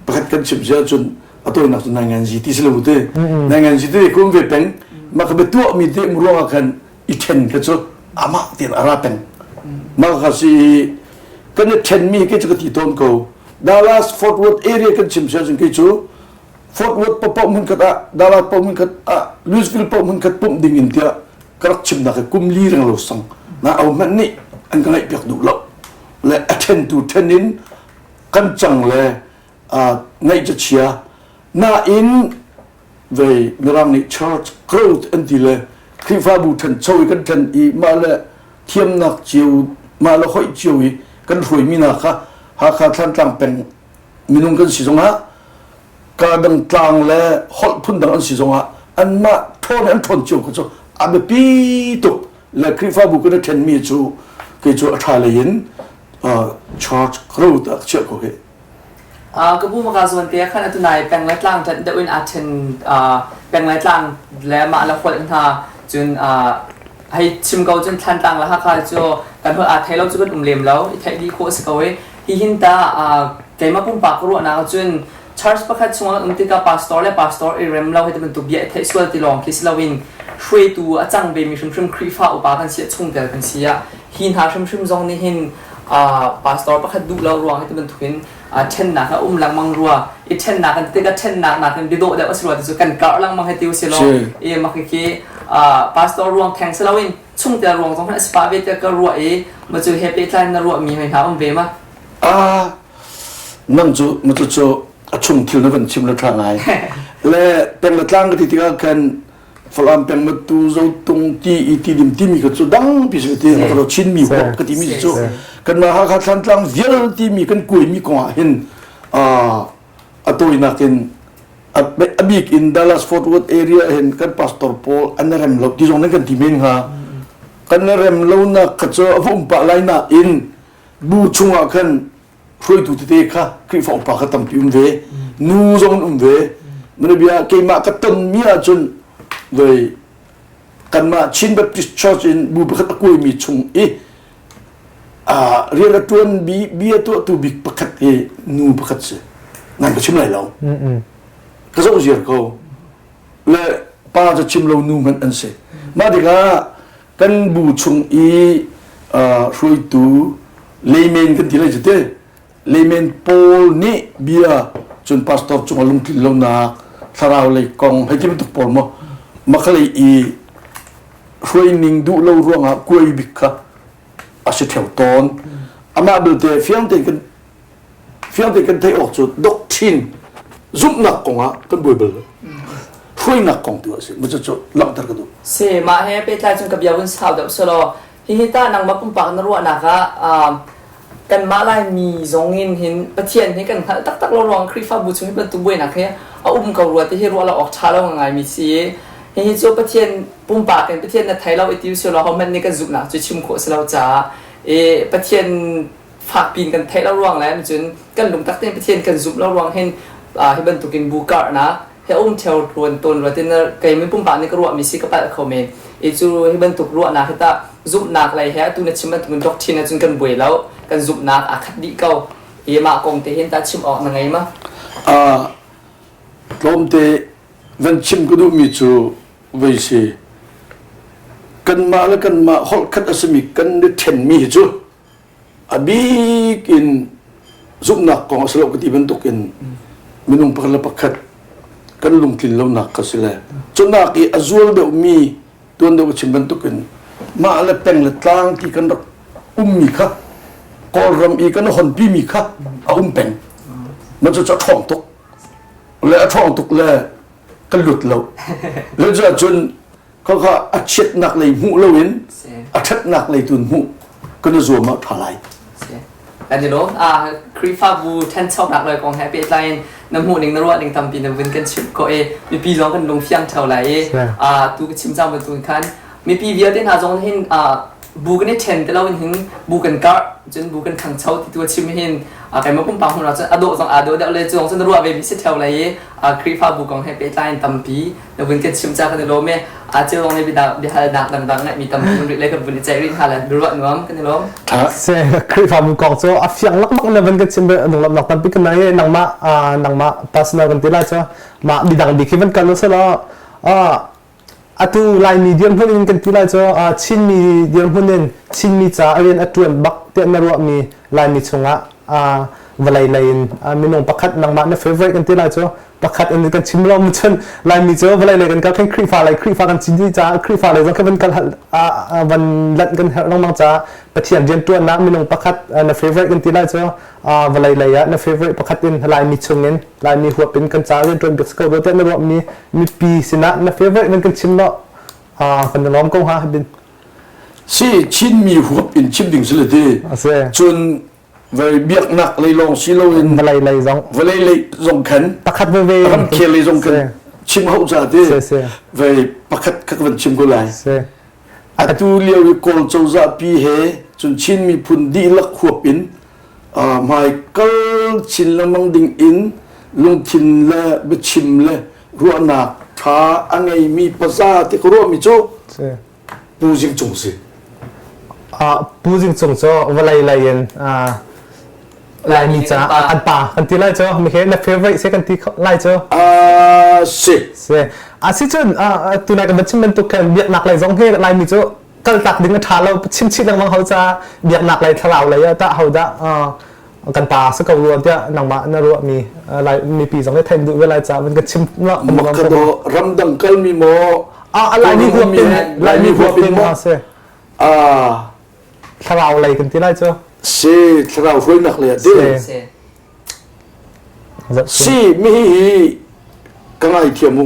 Speaker 3: pakhat kan chim si ahcun a tawinak cun nai ngan zi ti si lo te nai ngan zi te kum ve peng mah ka tuah mi te ruang ah khan i then kha cu amah tein a ra peng mah kha si kan i then mi ke cu ka ti tawn ko Dallas Fort Worth area kan chim si ahcun kei cu Fort Worth paoh hmunkhat ah Dallas paoh hmunkhat ah Louisville paoh hmunkhat pumh ding in tiah ka rak chimnak hi kum li reng lo sang na au hmanh nih an ka ngaih piak duh lo le a then tu then in kan cang le ngaih ca chia nain vei mirang nih church growth an ti le Khrihfabu ṭhancho i kan ṭhan i mah le thiamnak cio mah le hoih cio i kan hruaimi hna kha Hakha Thlantlang peng minung kan si zongah kaa dang tlang le holh phun dang an si zongah anmah ṭhawn an ṭhawn cio kha cu a biapi tuk le Khrihfabu kan i ṭhenmi cu kei cu a ṭha lei in church growth ah ka chiah ko hi.
Speaker 1: Ka bu maka zawn te khan atu nai peng le tlang ṭanh deuh in aa ṭhen peng le tlang le mah le holh hna cun hei chim ko cun Thlantlang le Hakha cu kan holh aa thei lo cu kan um lem lo i theih dih khawh a si ko i hihin ta keimah pumpak ka ruahnak ahcun church pakhat chungah kan um tikah pastor le pastor i rem lo hei ti bantuk bia i theih sual ti lawng khi si loin hruaitu a cang vemi hrimhrim Khrihfa upa kan si ah chungtel kan si ah hi hna hrimhrim zong nih hin pastor pakhat duh lo ruang hi ti bantukin ṭhennak a um lengmang rua i ṭhennak kan tikah ṭhennak nakin biadawh deuh a si rua ti cu kan karh lengmang hei ti usih law i mak khi pastor ruang theng si loin chungtel ruang zong a si pah ve tiah ka ruah i ma cu he pehtlai na ruah mi hei hna um ve ma
Speaker 3: ah nang cu ma cu cu a chung thil na van chim le ṭha ngai le peng le tlang ka ti tikah khan Falam peng matu zotung ti i ti dim timi ka cu dang pi si ti ma ka Chin mi huap ka ti mi cu kan mah Hakha Thlantlang vial ti mi kan kuai mi kong ah hin a tawinak in a bik in Dallas Fort Worth area hin kan pastor pawl an rem lo ti zong nan kan ti men hnga kan rem lo nak kha cu a va um pah lai na in bu chungah khan hruaitu tete kha Khrihfa upa kha tampi um ve nu zong an um ve mana bia keimah ka tonmi ahcun voi kanmah Chin Baptist Church in bu pakhat a kuaimi chung i rian a ṭuan bi bia tuahtu bik pakhat hi nu pakhat si nan ka chim lai lo ka zoh ziar ko le pa cu chim lo nu hmanh an si mah tikah kan bu chung i hruaitu layman kan ti lai cu te layman pawl nih bia cun pastor cungah lungtlin lonak thlarau lei kong hei ti bantuk pawl maw? Makhalei i hruaining duh lo ruangah kuai bik kha a si ṭheo tawn. Amah belte fiang tein kan fiang tein kan theih awk cu doctrine zumhnak kongah kan buai bal lo. Hruainak kong tu a si. Cu cu langhter ka duh.
Speaker 1: Si, mah he pehtlai cun ka bia vun sau deuh selaw hihi tah nangmah pumpak na ruahnak ah kanmah Laimi zong in hin Pathian hi kan hngalh taktak lo ruang Khrihfabu chung hi bantuk buainak hi a um ko rua ti hi ruah lo awk ṭha lo ngaimi si. Hihi cu Pathian pumpak in Pathian na thei lo i ti usih law hohmanh nih kan zumhnak cu chim khawh si lo caah i Pathian fakpi in kan theih lo ruang le cun kan lungtak tein Pathian kan zumh lo ruang hin hi bantukin bu karhnak he um theo ruan tawn rua tin kei mi pumpak nih ka ruahmi si ka palh kho men i cu hi bantuk ruahnak hi tah zumhnak lei he atu na chim bantukin doctrine ahcun kan buai lo kan zumhnak aa khat dih ko i mah kong te hin tah chim awk na ngei ma?
Speaker 3: Tlawmte van chim ka duhmi cu vei si kanmah le kanmah holh khat a simi kan i ṭhenmi hi cu A bik in zumhnak kong a si lo ka ti bantuk in minung pakhat le pakhat kan lungtlin lonak kha si le cunak i a zual deuhmi tuan deuh ka chim bantuk in mah le peng le tlang ti kan rak ummi kha Kawlram i kan honpimi kha a um peng. Mah cu a ṭhawng tuk le a ṭhawng tuk le kan lut lo. Le cu ahcun Khakha a chiatnak lei hmuh loin a ṭhatnak lei tu hmuh kan i zuam ah ṭha lai.
Speaker 1: Kan i lawm. Khrihfabu ṭhanchonak lei kong he pehtlai in na hmuh ning na ruah ning tampi na vun kan chimh khawh i mipi zong kan lung fiang ṭheo lai i tu ka chim cang bantukin khan mipi vialte hna zong hin bu kan i ṭhen ti loin hin bu kan karh cun bu kan ṭhangcho ti tu a chim hin keimah pumpak hmun ah cun a dawh zong aa dawh deuh le cu zong cun na ruah ve mi si ṭheo lai i Khrihfabu kong he pehtlai in tampi na vun kan chim ca kan i lawm e a ceu zong nih biahalnak dangdang ngeihmi tampi vun rih le kan vun i ceih rih hna le biaruah nuam kan i lawm.
Speaker 2: Se Khrihfabu kong cu a fiang lakmak na van kan chim lunglamnak tampi kan nei nangmah nangmah personal kan ti lai cu mah midang bik hi van kal uselaw Atu Laimi dirhmun in kan ti lai cu Chinmi dirhmun in Chinmi ca rian a ṭuan bak tiah na ruahmi Laimi chungah vawlei lei in minung pakhat nangmah na favorite kan ti lai cu pakhat in kan chim lo cun Laimi cu vawlei lei kan kal khin Khrihfa lei Khrihfa kan si dih caah Khrihfa lei zong khi van kal van lanh kan herh lengmang caah Pathian rianṭuannak minung pakhat na favorite kan ti lai cu vawlei lei ah na favorite pakhat in Laimi chungin Laimi huap in kan ca rianṭuan bik si ko tiah na ruahmi mipi sinah na favorite nan kan chim lo kan i lawm ko hnga bin.
Speaker 3: Si Chinmi huap in chim ding si le ti. Cun vei biaknak lei lawng si loin
Speaker 2: vawlei lei zong
Speaker 3: vawlei lei zong khan
Speaker 2: pakhat veve
Speaker 3: ramkhel lei zong khan chim hau ca ti vei pakhat kha ka van chim ko lai. Atu lio i Kawl cozah pi he cun Chin miphun dihlak huap in hmaikal chin lengmang ding in lungthin le biachim le ruahnak ṭha a ngeimi paza ti ka ruahmi cu Pu Zing Cung si.
Speaker 2: Pu Zing Cung cu vawlei lei in Laimi ca an pa kan ti lai cu mi na favorite se kan ti lai cu.
Speaker 3: Si.
Speaker 2: Si. Asicun tunai kan chim bantuk khan biaknak lei zong hi Laimi cu kaltak ding a ṭha lo chim chih lengmang ho caah biaknak lei thlarau lei ah tah hodah kan pa si ko rua tiah nangmah na ruahmi lai mipi zong nih theih duh ve lai caah van kan chim
Speaker 3: Makado ramdang kalmi maw
Speaker 2: a Laimi huap in
Speaker 3: Laimi huap in maw
Speaker 2: si thlarau lei kan ti lai cu
Speaker 3: si thlarau hruainak lei ah ti si mi hi ka ngaithiam u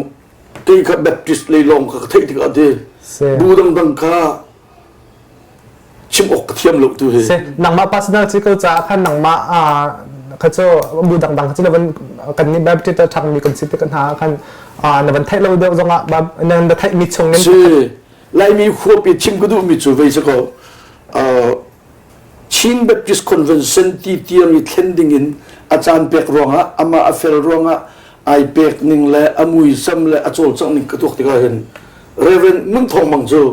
Speaker 3: kei kha Baptist lei lawng kha ka theih tikah ti bu dangdang kha chim awk ka thiam lo tu hi.
Speaker 2: Nangmah personal ci ko caah khan nangmah kha cu bu dangdang kha cu na van kan nih Baptist a ṭhangmi kan si tik hna khan na van theih lo deuh zongah na theih mi chung in
Speaker 3: si Laimi huap i chim ka duhmi cu vei si ko Chin Baptist Convention ti tiang i thlen ding in a caan pek ruangah amah a fel ruangah ai pek ning le a muisam le a cawlcangh ning ka tuak tikah hin Reverend Ngun Thawng Mang cu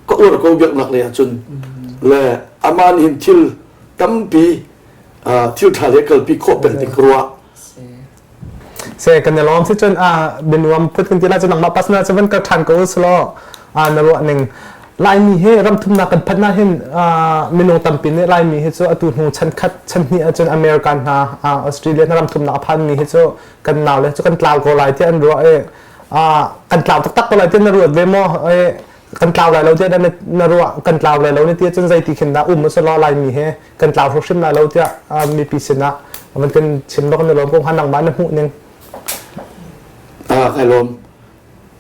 Speaker 3: ka uar ko biaknak lei ahcun le amah nih hin thil tampi thil ṭha le kalpi khawh peng ding ka ruah.
Speaker 2: Se kan i lawm si cun a bianuam phut kan ti lai cu nangmah pasna cu van kal ṭhan ko usulaw na ruah ning Laimi hi ramthumnak kan phanh ah hin minung tampi nih Laimi hi cu atu hnu chan khat chan hnih ahcun American hna Australia hna ramthumnak a phanmi hi cu kan nau le cu kan tlau ko lai tiah an ruah i. Kan tlau taktak ko lai tiah na ruat ve maw? Kan tlau lai lo tiah na ruah kan tlau lai lo ni tiah cun zeiti khin dah um usih law Laimi he kan tlau hrimhrim lai lo tiah mipi sinah van kan chim law kan i lawm ko hnga nangmah na hmuh ning.
Speaker 3: Kai lawm.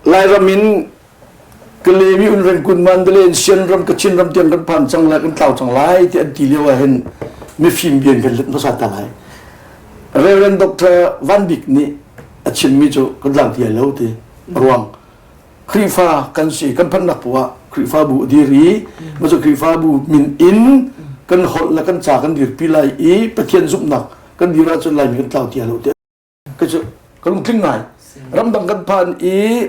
Speaker 3: Lairam in Kalemi un Rangoon Mandalay in Sian ram Kachin ram tiang kan phan cang lai kan tlau cang lai ti an ti lio ah hin mifim bian kan let hmasa ta lai. Reverend Dr. Van Bik nih a chimmi cu kan tlang ti lo ti ruang Khrihfa kan si kan phannak poah ah Khrihfabu a dir i macu Khrihfabu min in kan holh le kan ca kan dirpi lai i Pathian zumhnak kan dir ahcun Laimi kan tlau ti lo ti ka cu ka lungtling ngai ramdang kan phan i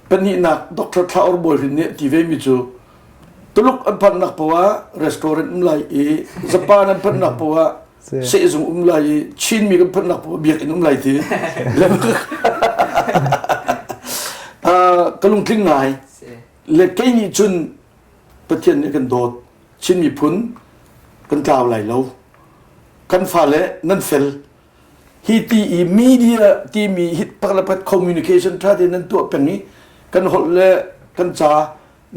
Speaker 3: pahnihnak Dr. Thla Or Bawi Hrin nih ti ve mi cu Tuluk an phannak poah restaurant um lai i Japan an phannak poah sehzung um lai i Chinmi kan phannak poah biakinn um lai ti ka lungtling ngai le kei nih cun Pathian nih kan dawt Chin miphun kan tlau lai lo kan fale nan fel hi ti i media timi hit pak le pat communication tha te nan tuah peng i kan holh le kan ca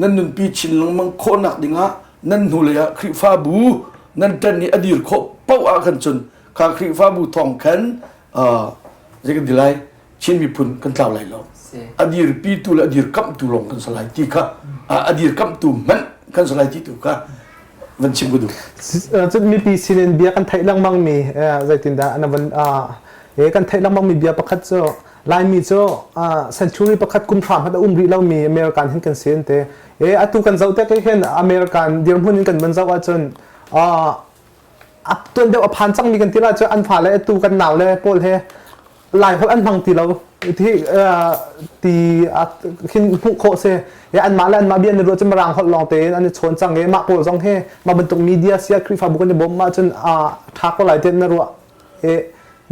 Speaker 3: nan nunpi chin lengmang khawhnak dingah nan hnulei ah Khrihfabu nan ṭan i a dir khawh paoh ah khan cun kha Khrihfabu thawng khan zei kan ti lai Chin miphun kan tlau lai lo a dirpitu le a dirkamhtu lawng kan si lai ti kha a dirkamhtu hmanh kan si lai ti tu kha van chim ka duh.
Speaker 2: Cun mipi sinin bia kan theih lengmang mi zeitindah na van kan theih lengmang mi bia pakhat cu Laimi cu century pakhat kum hra hmanh a um rih lomi American hin kan si an ti. E atu kan zoh tik hin American dirhmun in kan van zoh ahcun a tuan deuh a phan cangmi kan ti la cu an fale atu kan nau le pawl he Lai holh an hmang ti lo ti ti khin hmuh khawh si anmah le anmah bia an i ruah cu mirang holh lawng tein an i chawn cang i mah pawl zong hi mah bantuk media sia Khrihfabu kan i bawmh ahcun ṭha ko lai tiah na ruah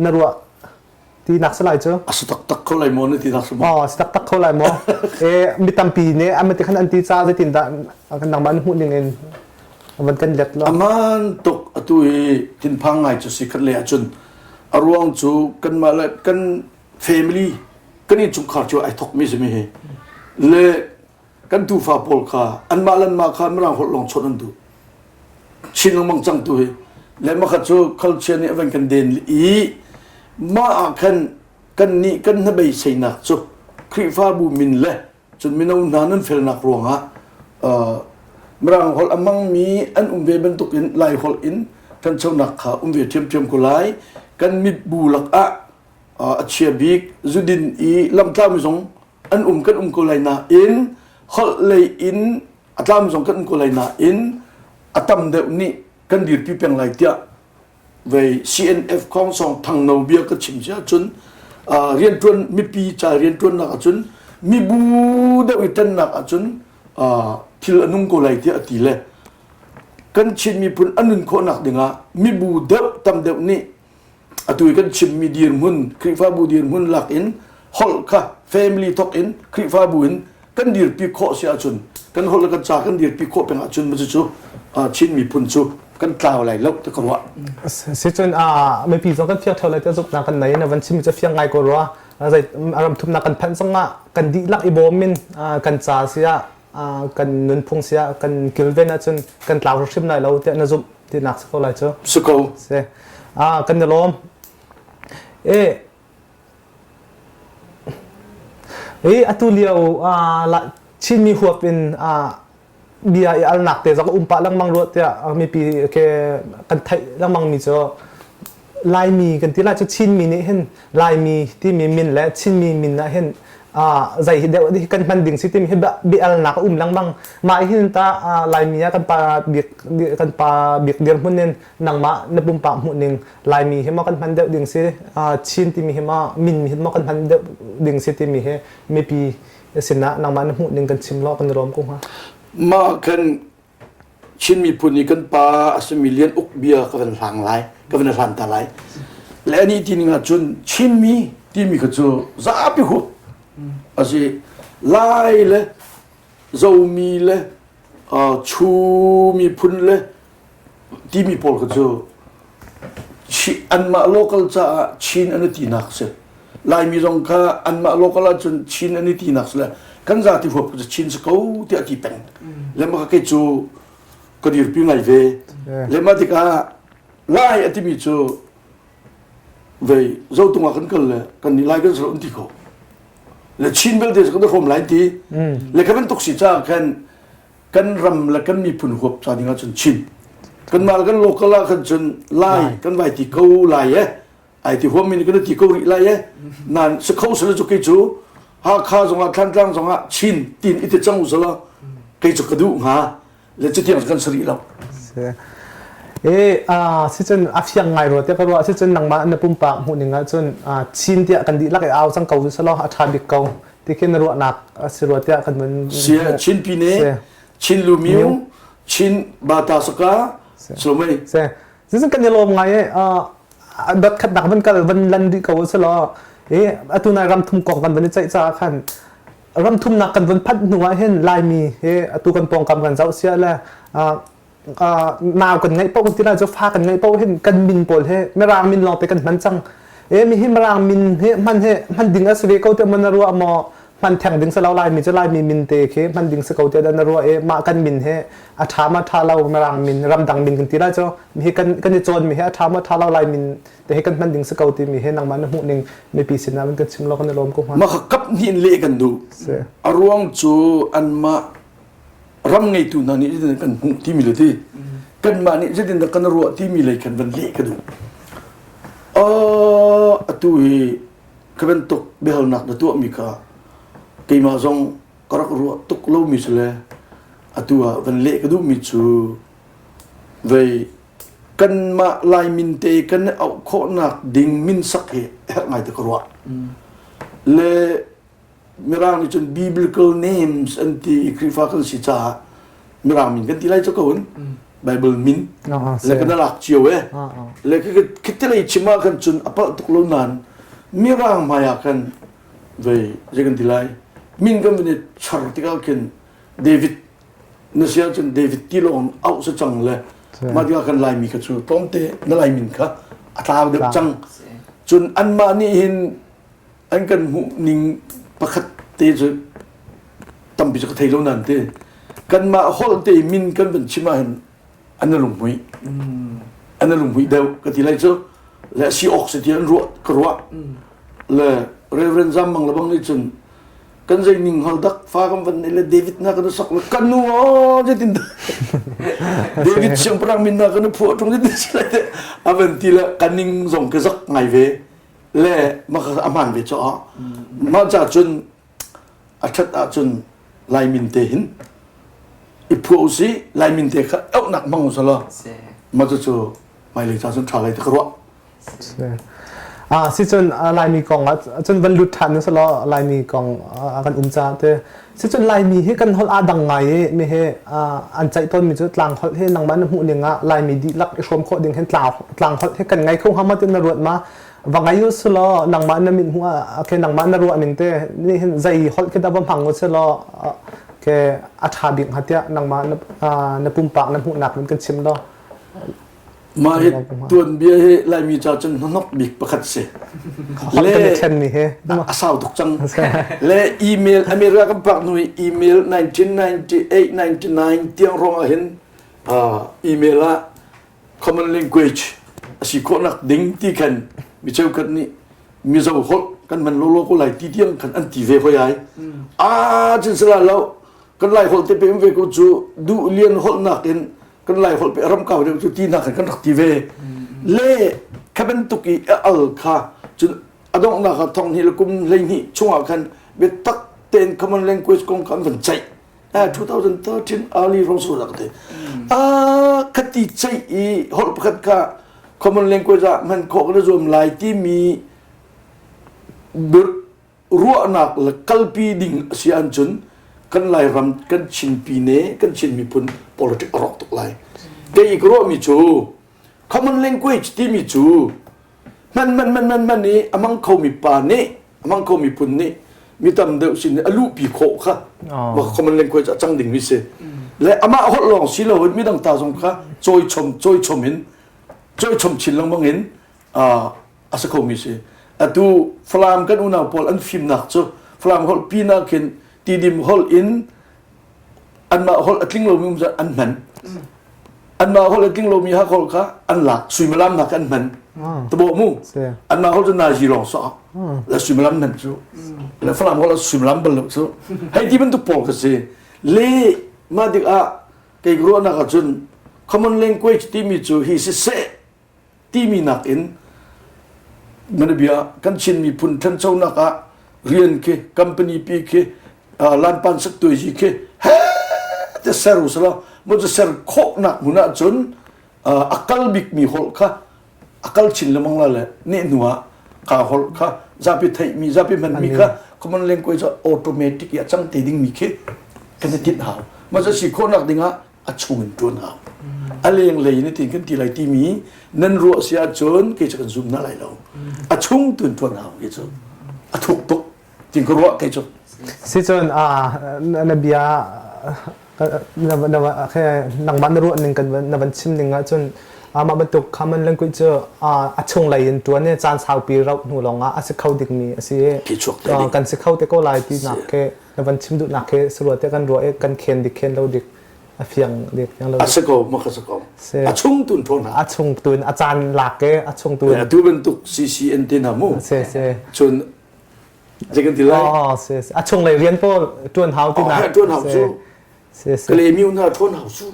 Speaker 2: na ruah ti nak si lai cu
Speaker 3: a si taktak kho lai maw na ti nak si
Speaker 2: maw a si taktak kho lai maw e mi tampi nih a ti khan an ti ca zeitin dah nangmah na hmuh ning in van kan let lo
Speaker 3: aman tuk atu hi thinphang ngai cu si khat le ahcun a ruang cu kanmah le kan family kan innchungkhar cu ai thok mi si mi hi le kan tufa pawl kha anmah le anmah kha mirang holh lawng chawnh an duh Chin lengmang cang tu hi le makhat cu culture nih a van kan den i mah ah khan kan nih kan hnabeiseinak cu Khrihfabu min le cun mino hna nan felnak ruangah Mirang holh a hmangmi an um ve bantukin Lai holh in ṭhanchonak kha um ve ṭhiamṭhiam ko lai. Kan mitbu lakah a chia bik zudin i lamtlami zong an um kan um ko lai nain holh lei in a tlam zong kan um ko lai nain a tam deuh nih kan dirpi peng lai tiah vei CNF Khongsong Thangno bia ka chim si ahcun rianṭuan mipi ca rianṭuannak ahcun mibu deuh i ṭannak ahcun thil a nung ko lai tiah a ti le kan Chin miphun a nun khawhnak dingah mibu deuh tam deuh nih atu i kan chimmi dirhmun Khrihfabu dirhmun lak in holh kha family thok in Khrihfabu in kan dirpi khawh si ahcun kan holh le kan ca kan dirpi khawh peng ahcun cucu Chin miphun cu kan tlau lai lo ti ka ruah.
Speaker 2: Sicun mipi zong kan fiang theo lai ti zuknak kan nei na van chim cu fiang ngai ko rua zei ram thumnak kan phanh zongah kan dihlak i bawm in kan ca sia kan nunphung sia kan kilven ahcun kan tlau hrim lai lo tiah na zumh tinak si ko lai cu.
Speaker 3: Si ko.
Speaker 2: Si. Kan i lawm. E Hi atu lio Chinmi huap in bia i alnak te zong a um pah lengmang rua tiah mipi ke kan theih lengmang mi cu Laimi kan ti lai cu Chinmi nih hin Laimi timi min le Chinmi min ah hin zei hi deuh hi kan hman ding si timi hi bia alnak a um lengmang. Mah hin ta Laimi ah kan pa bik kan pa bik dirhmun in nangmah na pumpak hmuh ning Laimi hi maw kan hman deuh ding si Chin timi hi maw min hi maw kan hman deuh ding si timi hi mipi sinah nangmah na hmuh ning kan chim law kan i lawm ko hnga.
Speaker 3: Mah kan Chin miphun i kan pa a simi Lian Uk bia ka van hlang lai ka van hlan ta lai le ani ti ning ahcun Chinmi timi kha cu zapi huap a si Lai le Zomi le Chu miphun le timi pawl kha cu anmah local caah Chin an i tinak si. Laimi zong kha anmah local ahcun Chin an i tinak si le kan zati huap cu Chin si ko tiah ti peng. Le mah kei cu ka dirpi ngai ve. Le mah tikah Lai a timi cu vei zotung ah kan kal le kan nih Lai kan si lo an ti ko. Le Chin belte cu kan i hrawm lai ti. Le ka bantuk si caah khan kan ram le kan miphun huap ca ding ahcun Chin. Kanmah le kan local ah khan cun Lai kan vai ti ko lai eh. Ai ti huam mi kan ti ko rih lai eh. Nan si kho sala cu kei cu Hakha zongah Thlantlang zongah Chin tin i ti cang usala kei cu ka duh hnga le cutiang kan si rih lo.
Speaker 2: E a sicun a fiang ngai rua te ka ruah sicun nangmah na pumpak hmuh ning ahcun Chin tiah kan dihlak i au cang ko selaw a ṭha bik ko ti khi na ruahnak a si rua tiah kan mun
Speaker 3: Chin Pine Chin Lumiu Chin Bata Saka Sulmei
Speaker 2: Se Sicun kan i lawm ngai e dot khatnak van kal van lan rih ko selaw e atu nai ram thum kong kan van i ceih caah khan ram thumnak kan van phanh hnu ah hin Laimi he atu kan pawngkam kan zoh sia le nau kan ngeih paoh ti lai cu fa kan ngeih paoh hin kan min pawl he mirang min lawngte kan hman cang e mi hi mirang min he hman he hman ding a si ve ko te man na ruah maw hman theng ding si lo Laimi cu Laimi min te khi hman ding si ko te na ruah e mah kan min he a ṭha ma ṭha lo mirang min ramdang min kan ti lai cu hi kan kan i cawn mi he a ṭha ma ṭha lo Lai min te he kan hman ding si ko ti mi he nangmah na hmuh ning mipi sinah kan chim lo kan i lawm ko hnga
Speaker 3: ma kha kap hnih in leh kan duh a ruang cu anmah ram ngeitu hna nih zeitin kan hmuh timi le ti kanmah nih zeitin dah kan ruah timi lei khan van leh ka duh atu hi ka bantuk biahalnak na tuahmi kha keimah zong ka rak ruah tuk lomi si le atu ah van leh ka duhmi cu vei kanmah Laimin te kan auh khawhnak ding min sak hi herh ngai te ka ruah. Le Mirang nih cun biblical names an ti i Khrihfa kan si caah Mirang min kan ti lai cu ko in Bible min le kan lak cio e. Le khitilei chim ah khan cun a palh tuk lo nain Mirang hmai ah khan vei zei kan ti lai min kan van i char tikah khin David na si ahcun David ti lawng auh si cang le mah tikah kan Laimi kha cu tlawmte na Laimin kha a tlau deuh cang cun anmah nih hin an kan hmuh ning pakhat te cu tampi cu ka thei lo nan te kanmah holh te min kan van chim ahhin an lunghmuih an lunghmuih deuh ka ti lai cu le si awk si ti an ruah ka ruah le Reverend Zam Mang lebang nih cun kan zei ning hal dak fa kan van nei le David na kan sak le kan nu o zeitin David siangpahrang min na kan phuah tung zeitin si lai te a van ti le kan ning zong ka zak ngai ve le ma ka a hman ve cho ma cha cun a that ahcun Laimin te hin i phuah usi Laimin te kha auhnak hmang usalaw ma cu cu hmailei ca cun ṭha lai ti ka ruah
Speaker 2: Ah sicun Laimi kong ah cun van lut ṭhan usalaw Laimi kong kan um caah te sicun Laimi hi kan holh aa dang ngai i mi hi an ceih tawnmi cu tlang holh hi nangmah na hmuh ning ah Laimi dihlak i hrawm khawh ding hin tlang holh hi kan ngei kho hnga maw ti na ruat ma va ngei usulaw nangmah na mit hmuh ah ke nangmah na ruah ning te nih hin zei holh khi dah va hmang usulaw ke a ṭha bik hnga tiah nangmah na pumpak na hmuhnak in kan chim law
Speaker 3: Mah hi tuanbia hi Laimi ca cun hnahnok bik pakhat si.
Speaker 2: Le hi.
Speaker 3: A sau tuk cang. Le email America kan pak hnu i email 1998 99 tiang rong ah hin email ah common language a si khawhnak ding ti khan mi cheukhat nih Mizo holh kan hman lawlaw ko lai ti tiang khan an ti ve hoi ai. Ah cun sala lo kan Lai holh te pe ve ko cu duh lian holh nakin kan lai holh pe ram kau deuh cu ti nak kan rak ti ve le kha bantuk i a al kha cun a donghnak ah thong hnih le kum 12 chungah khan biatak tein common language kong kha an van ceih 2013 early rosal rak te a khati ceih i holh pakhat kha common language ah hman khawh kan zuam lai timi ruahnak le kalpi ding a si ahcun kan Lairam kan Chin pine kan Chin miphun politic a rawk tuk lai. Kei i ka ruahmi cu common language timi cu hman man man man man i a mang khomi pa nih a mang kho miphun nih mi tam deuh sin a luhpi khawh kha ma common language a cang ding mi si le amah holh lawng si lo in midang ta zong kha cawi chom in cawi chom chin lengmang in a si khomi si. Atu Falam kan unau pawl an fimnak cu Falam holh pinak khin Tidim holh in anmah holh a tling lomi um an hman. Anmah holh a tling lomi Hakha holh kha an lak suimilam nak an hman. Tabo mu. Anmah holh cu nazi lawng so. La suimilam hman cu. La Falam holh suimilam bal lo cu. Hei ti bantuk pawl ka si. Le mah dik ah kei ruahnak ahcun common language timi cu hi siseh timi nakin manabia kan Chin miphun ṭhanchonak ah rian khi company pi khi lanpan saktuai khi he te ser usala mo cu ser khawhnak hmun ahcun a kal bikmi holh kha a kal chin lengmang la le ne hnu ah ka holh kha zapi theihmi zapi hmanmi kha common language automatic i a cang te dingmi khi kan i tinh hau ma cu si khawhnak dingah a chung in ṭuan hau a lenglei in tin kan ti lai timi nan ruah si ahcun kei cu kan zum na lai lo a chung tu in ṭuan hau kei cu a thuk tuk tin ka ruah kei cu
Speaker 2: si cun na bia nangmah na ruah ning kan na van chim ning ahcun amah bantuk common language cu a chung lei in ṭuan i caan saupi rauh hnu lawng ah a si kho dingmi a si i kan si kho te ko lai tinak khi na van chim duhnak khi sarua te kan ruah i kan khen dik khen lo dik a fiang dik fiang lo
Speaker 3: a si ko ma ka si ko a chung tun thawn
Speaker 2: a chung tun a caan lak ke a chung tun
Speaker 3: atu bantuk CCN te na mu
Speaker 2: se se
Speaker 3: chun zei kan ti lai
Speaker 2: oh se se a chung lei rian pawl tuan hau ti na
Speaker 3: tuan hau cu
Speaker 2: se se
Speaker 3: Kalemiu na thawn hau cu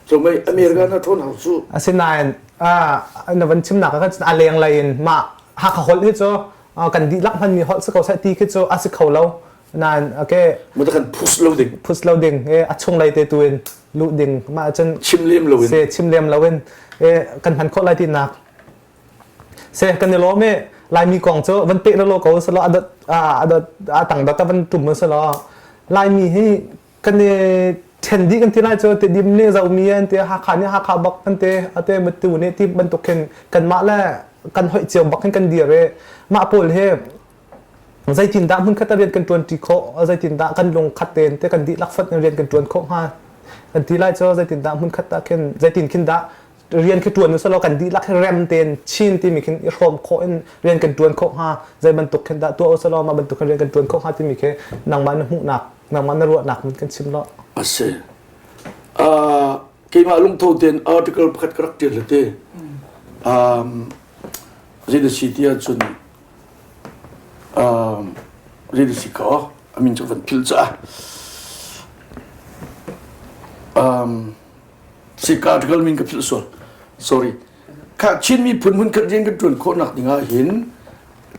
Speaker 3: so mei America na thawn hau cu
Speaker 2: asinain a na van chimnak ka a leng lei in ma Hakha holh hi cu kan dihlak hmanmi holh si ko seh ti khi cu a si kho lo nain okay
Speaker 3: mo kan push lo ding
Speaker 2: push lo ding e a chung lei te tu in luh ding mah cun
Speaker 3: chim lem lo in
Speaker 2: se chim lem lo in e kan hman khawh lai ti nak se kan i lawm e laimi kong cu van pe lo ko selo adot adot a tang dot van tum selo laimi hi kan i ṭhen dih kan ti lai cu Tidim nih Zomi an ti Hakha nih Hakha bak kan ti ate Matu nih ti bantuk khin kanmah le kan hoih cio bak hin kan dir i mah pawl hi zeitindah hmunkhat ah rian kan ṭuanṭi khawh zeitindah kan lung khat tein te kan dihlak fonh in rian kan ṭuan khawh hnga kan ti lai cu zeitindah hmunkhat ah khin zeitin khin dah rian khi ṭuan usalaw kan dihlak hi rem tein Chin timi khin i hrawm khawh in rian kan ṭuan khawh hnga zei bantuk khin dah tuah usalaw mah bantuk khin rian kan ṭuan khawh hnga timi khi nangmah na hmuhnak nangmah na ruahnak min kan chim lo.
Speaker 3: A si. Uh, keimah lungtho tein article pakhat ka rak ṭial le te. Um, zei na si ti ahcun um, zei na si ka amin cu van philh caah um, Sika article min ka philh sual. Sorry. Kha Chin miphun hmun khat rian kan ṭuan khawhnak ding ah hin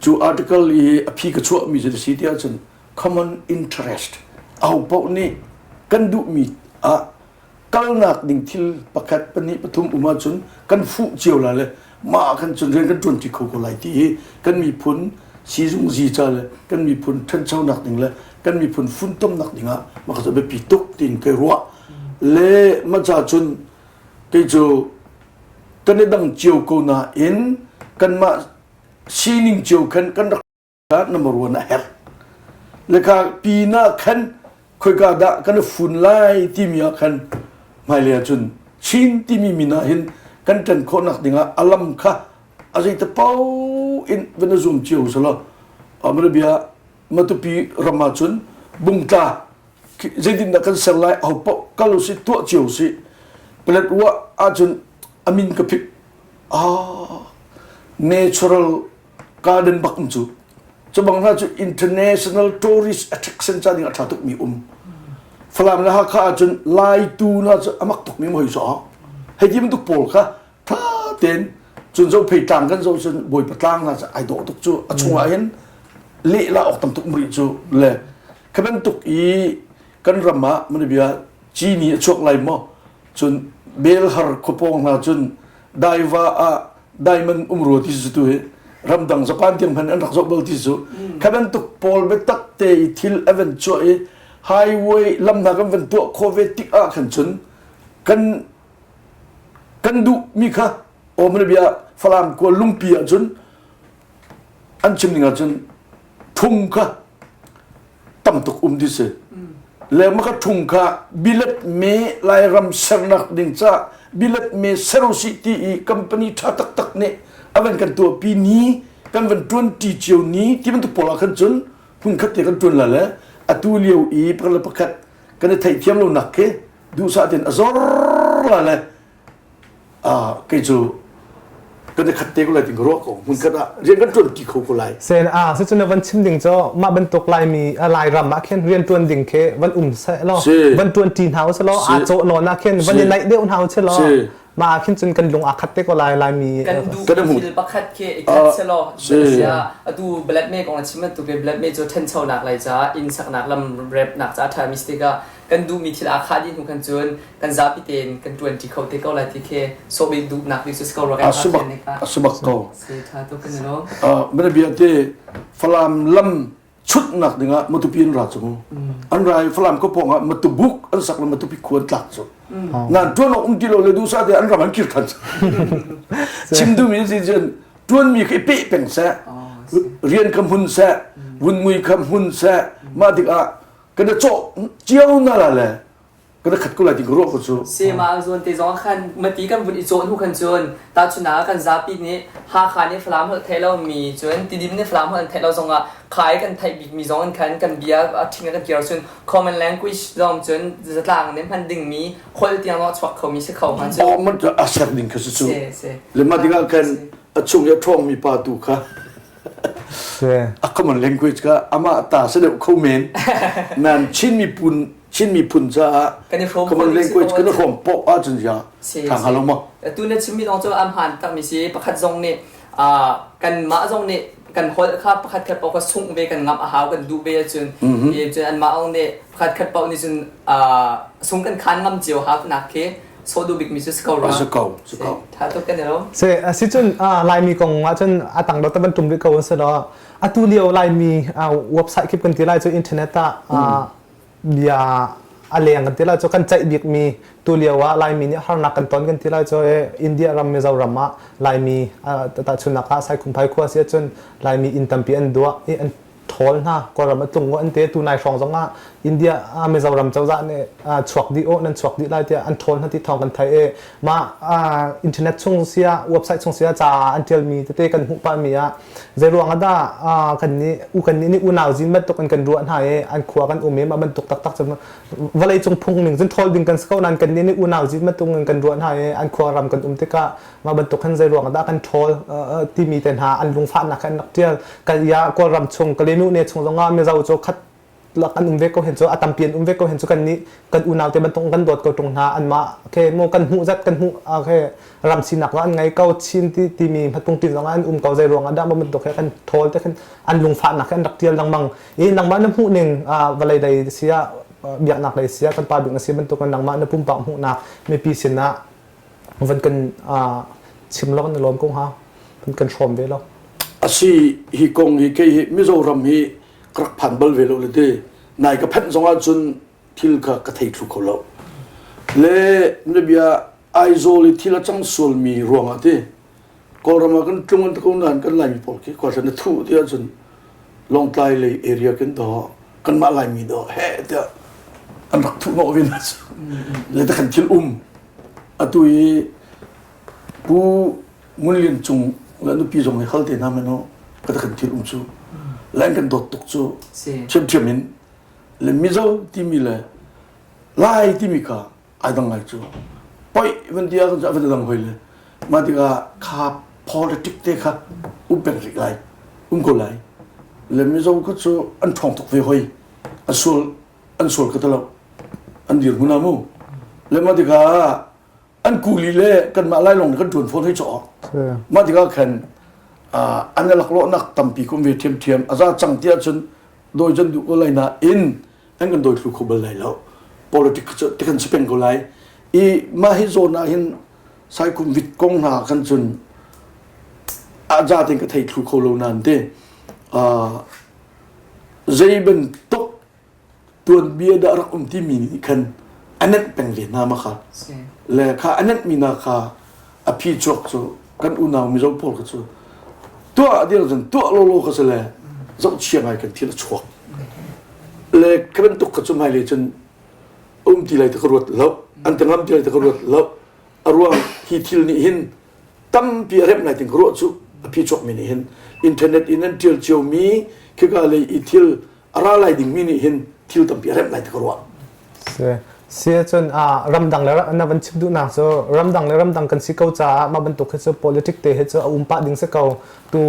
Speaker 3: cu article i a phi ka chuahmi cu si ti ahcun common interest aho paoh nih kan duhmi ah kalnak ding thil pakhat pahnih pathum um ahcun kan fuh cio la le mah kan cun rian kan ṭuan ṭi kho ko lai ti hi kan miphun sizungzi ca le kan miphun ṭhanchonak ding le kan miphun funtomnak ding ah mah ka biapi tuk tiin kai ruah Le maca cun kei cu kan i dang cio ko nain kanmah sining cio khan kan rak number one a herh. Le ka pin ah khan khoika dah kan i fun lai timi ah khan hmailei ah cun Chin timi min ah hin kan ṭan khawhnak dingah a lam kha a zeite paoh in van i zum cio selaw bia Matupi ram ah cun bungtla zeitindah kan ser lai aho paoh kal usih tuah cio usih palet ruah ahcun a min ka phit ah natural garden bak um cu cu bang hna cu international tourist attraction ca ding a tha tuk mi um Falam le Hakha ahcun Laitu na cu amak tuk mi hoi so hei ti bantuk pawl kha tha tein cun zophei tlang kan zoh cun bawipa tlang hna cu ai dawh tuk cu a chungah hin lehla awk tam tuk muri cu le kha bantuk i kan ram ah manabia cini a chuak lai maw cun belhar khuapawng hna cun daiva ah diamond um rua ti cu tu hi ramdang Japan tiang hman an rak zoh bal ti cu kha bantuk pawl biatak te i thil a van chuah i highway lam hna kan van tuah khawh ve tik ah khan cun kan kan duhmi kha bia Falam khua lungpi ahcun an chim ning ahcun thung kha tam tuk um ti si le maka thung kha bilet me Lairam sernak ding ca bilet me ser usih ti i company tha taktak nih avan kan tuahpi ni. kan van ṭuan ṭi cio ni ti bantuk pawl ah khan cun hmunkhat te kan ṭuan la le atu lio i pakhat le pakhat kan i theihthiam lo nak khi duhsah tein a zor la le kei cu kan i khat te ko lai tin ka ruah ko hmunkhat ah rian kan ṭuan ṭi kho ko lai.
Speaker 2: Sen a si cun van chim ding cu mah bantuk Laimi Lairam ah khin rian ṭuan ding khi van um seh law van ṭuan ṭi hna usih law aa cawh nawn ah khin van i naih deuh hna usih law mah ah khin cun kan lung aa khat te ko lai Laimi
Speaker 1: kan duh thil pakhat khi i khat selaw sia atu black me kong a chim bantuk in black me cu ṭhanchonak lai caah inn saknak lam remnak caah ṭha mi si tikah kan duhmi thil aa khah dih hnu khan cun kan zapi tein kan ṭuanṭi kho te ko lai ti khi sawhbik duhnak bik cu si ko rua
Speaker 3: a subak a subak ko
Speaker 1: si ṭha tuk kan i lawm
Speaker 3: mana bia te Falam lam chutnak dingah Matupi an ra cu an ra i Falam ko pawng ah Matubuk an sak le Matupi khu an tlak cu nan ṭuan awk um ti lo le duhsah te an ram an kir ṭhan chim duhmi si cun ṭuanmi khi peh peng seh rian kha hmun seh vunmui kha hmun seh mah tikah kan i cawh cio na la le kan i khat ko lai ti ka ruah ko cu.
Speaker 1: Sema zawn te zong khan mati kan vun i cawh hnu khan cun tahchunah kan zapi nih Hakha nih Falam holh theih lomi cun Tidim nih Falam holh an theih lo zongah khai kan theih bikmi zong in khan kan bia a ṭhing kan kir cun common language zong cun zatlang nih hman dingmi holh tiang zong a chuak khomi si kho hnga cu.
Speaker 3: Oh man a ser ding kha si cu. Le mah dingah khan a chung i a ṭhawngmi pa tu kha a common language kha amah ta si deuh kho men nan Chin miphun Chin miphun caah common language kan i hrawm poh ahcun ya thang halo ma
Speaker 1: tu na chimmi zong cu am han takmi si pakhat zong nih kan mah zong nih kan holh kha pakhat khat paoh kha sungh ve kan ngamh a hau kan duh ve ahcun cun anmah zong nih pakhat khat paoh nih cun sung kan khan ngam cio hau nak khi sawh duh bikmi cu si ko rua.
Speaker 3: Si ko, si ko.
Speaker 1: Tha tuk kan i lawm.
Speaker 2: Se si cun Laimi kong ah cun a tang do ta ban tum rih ko se law atu lio Laimi website kip kan ti lai cu internet ah bia a leng kan ti lai cu kan ceih bikmi tu lio ah Laimi nih harnak kan ton kan ti lai cu India ram Mizoram ah Laimi tahchunnak ah Saikhumphai khua si ahcun Laimi inn tampi an duah i an ṭhawl hna Kawlram a tlung an te tu nai hrawng zong ah India Mizoram cozah nih chuak dih aw nan chuak dih lai tiah an ṭhawl hna ti thawng kan theih i mah internet chung sia website chung sia ca an ṭialmi tete kan hmuh pahmi ah zei ruang ah dah kan nih u kan nih nih unau zin bantuk in kan ruah hna i an khua kan um i mah bantuk taktak cu vawlei cung phung ning cun ṭhawl ding kan si ko nain kan nih nih unau zin bantuk in kan ruah hna i an khua ram kan um tikah mah bantuk hin zei ruang dah kan ṭhawl timi te hna an lungfahnak an rak ṭial kan ya Kawlram chung Kalenu ne chung zongah Mizo cu khat lak an um ve ko hen cu a tampi an um ve ko hen cu kan nih kan unau te bantuk kan dawt ko ṭung hna anmah ke mo kan hmuh zat kan hmuh ke ram sinak an ngei ko Chin ti timi hmatung tin zongah an um ko zei ruang ah dah bantuk he kan ṭhawl te khin an lungfahnak an rak ṭial lengmang i nangmah na hmuh ning vawlei lei sia biaknak lei sia kan pa bik na si bantuk nangmah na pumpak hmuhnak mipi sinah van kan chim lo na lawm ko hnga van kan hrawm ve lo
Speaker 3: asi hi kong hi kei hi Mizoram hi ka rak phan bal ve lo le te nai ka phanh zong ah cun thil kha ka thei thlu kho lo le na bia Aizawl i thil a cang sual mi ruang ah te Kawlram ah kan tlung an ko nain kan Laimi pawl khi khuahlan na thuh ti ahcun Lawngtlai lei area kan do kanmah Laimi do he tiah an rak thuh hnawh ve na cu le ta kan thil um atu i Pu Ngun Lian Cung le nupi zong hi hal te hna men ka ta kan thil um cu le an kan dawt tuk cu ṭhiamṭhiam in le Mizo timi le Lai timi kha ai dang ngai cu poi van ti ahcun a van dang hoi le mah tikah kha politic te kha um peng rih lai um ko lai le Mizo kha cu an ṭhawng tuk ve hoi a sual an sual ka talo an dir hmun mu le mah tikah an kuli le kanmah lai lawng kan ṭuan fawn hoi caw mah tikah khan an laklawhnak tampi kum ve ṭhiamṭhiam a za cang ti ahcun dawi can duh ko lai nain an kan dawi thlu kho bal lai lo politics cu ti kan si peng ko lai i mah hi zawn ah hin saikum vit kong hna kan cun a za tein ka thei thlu kho lo nan te zei bantuk tuanbia dah rak um timi nih khan a nenh peng ve hna ma kha le kha a nenh mi na kha a phi chuak cu kan unau Mizo pawl kha cu tuah dir cun tuah lawlaw kha si le zohchia ngai kan thil a chuak le ka bantuk kha cu hmailei cun um ti lai ti ka ruat lo an te ngam ti lai ti ka ruat lo a ruang hi thil nih hin tampi a remh lai tin ka ruah cu. A phi chuakmi nih hin internet in an ṭial ciomi khika lei i thil a ra lai dingmi nih hin thil tampi a remh lai ti ka ruah.
Speaker 2: Si. Si ahcun ramdang le na van chim duhnak cu ramdang le ramdang kan si ko caah mah bantuk hi cu politic te hi cu a um pah ding si ko. Tu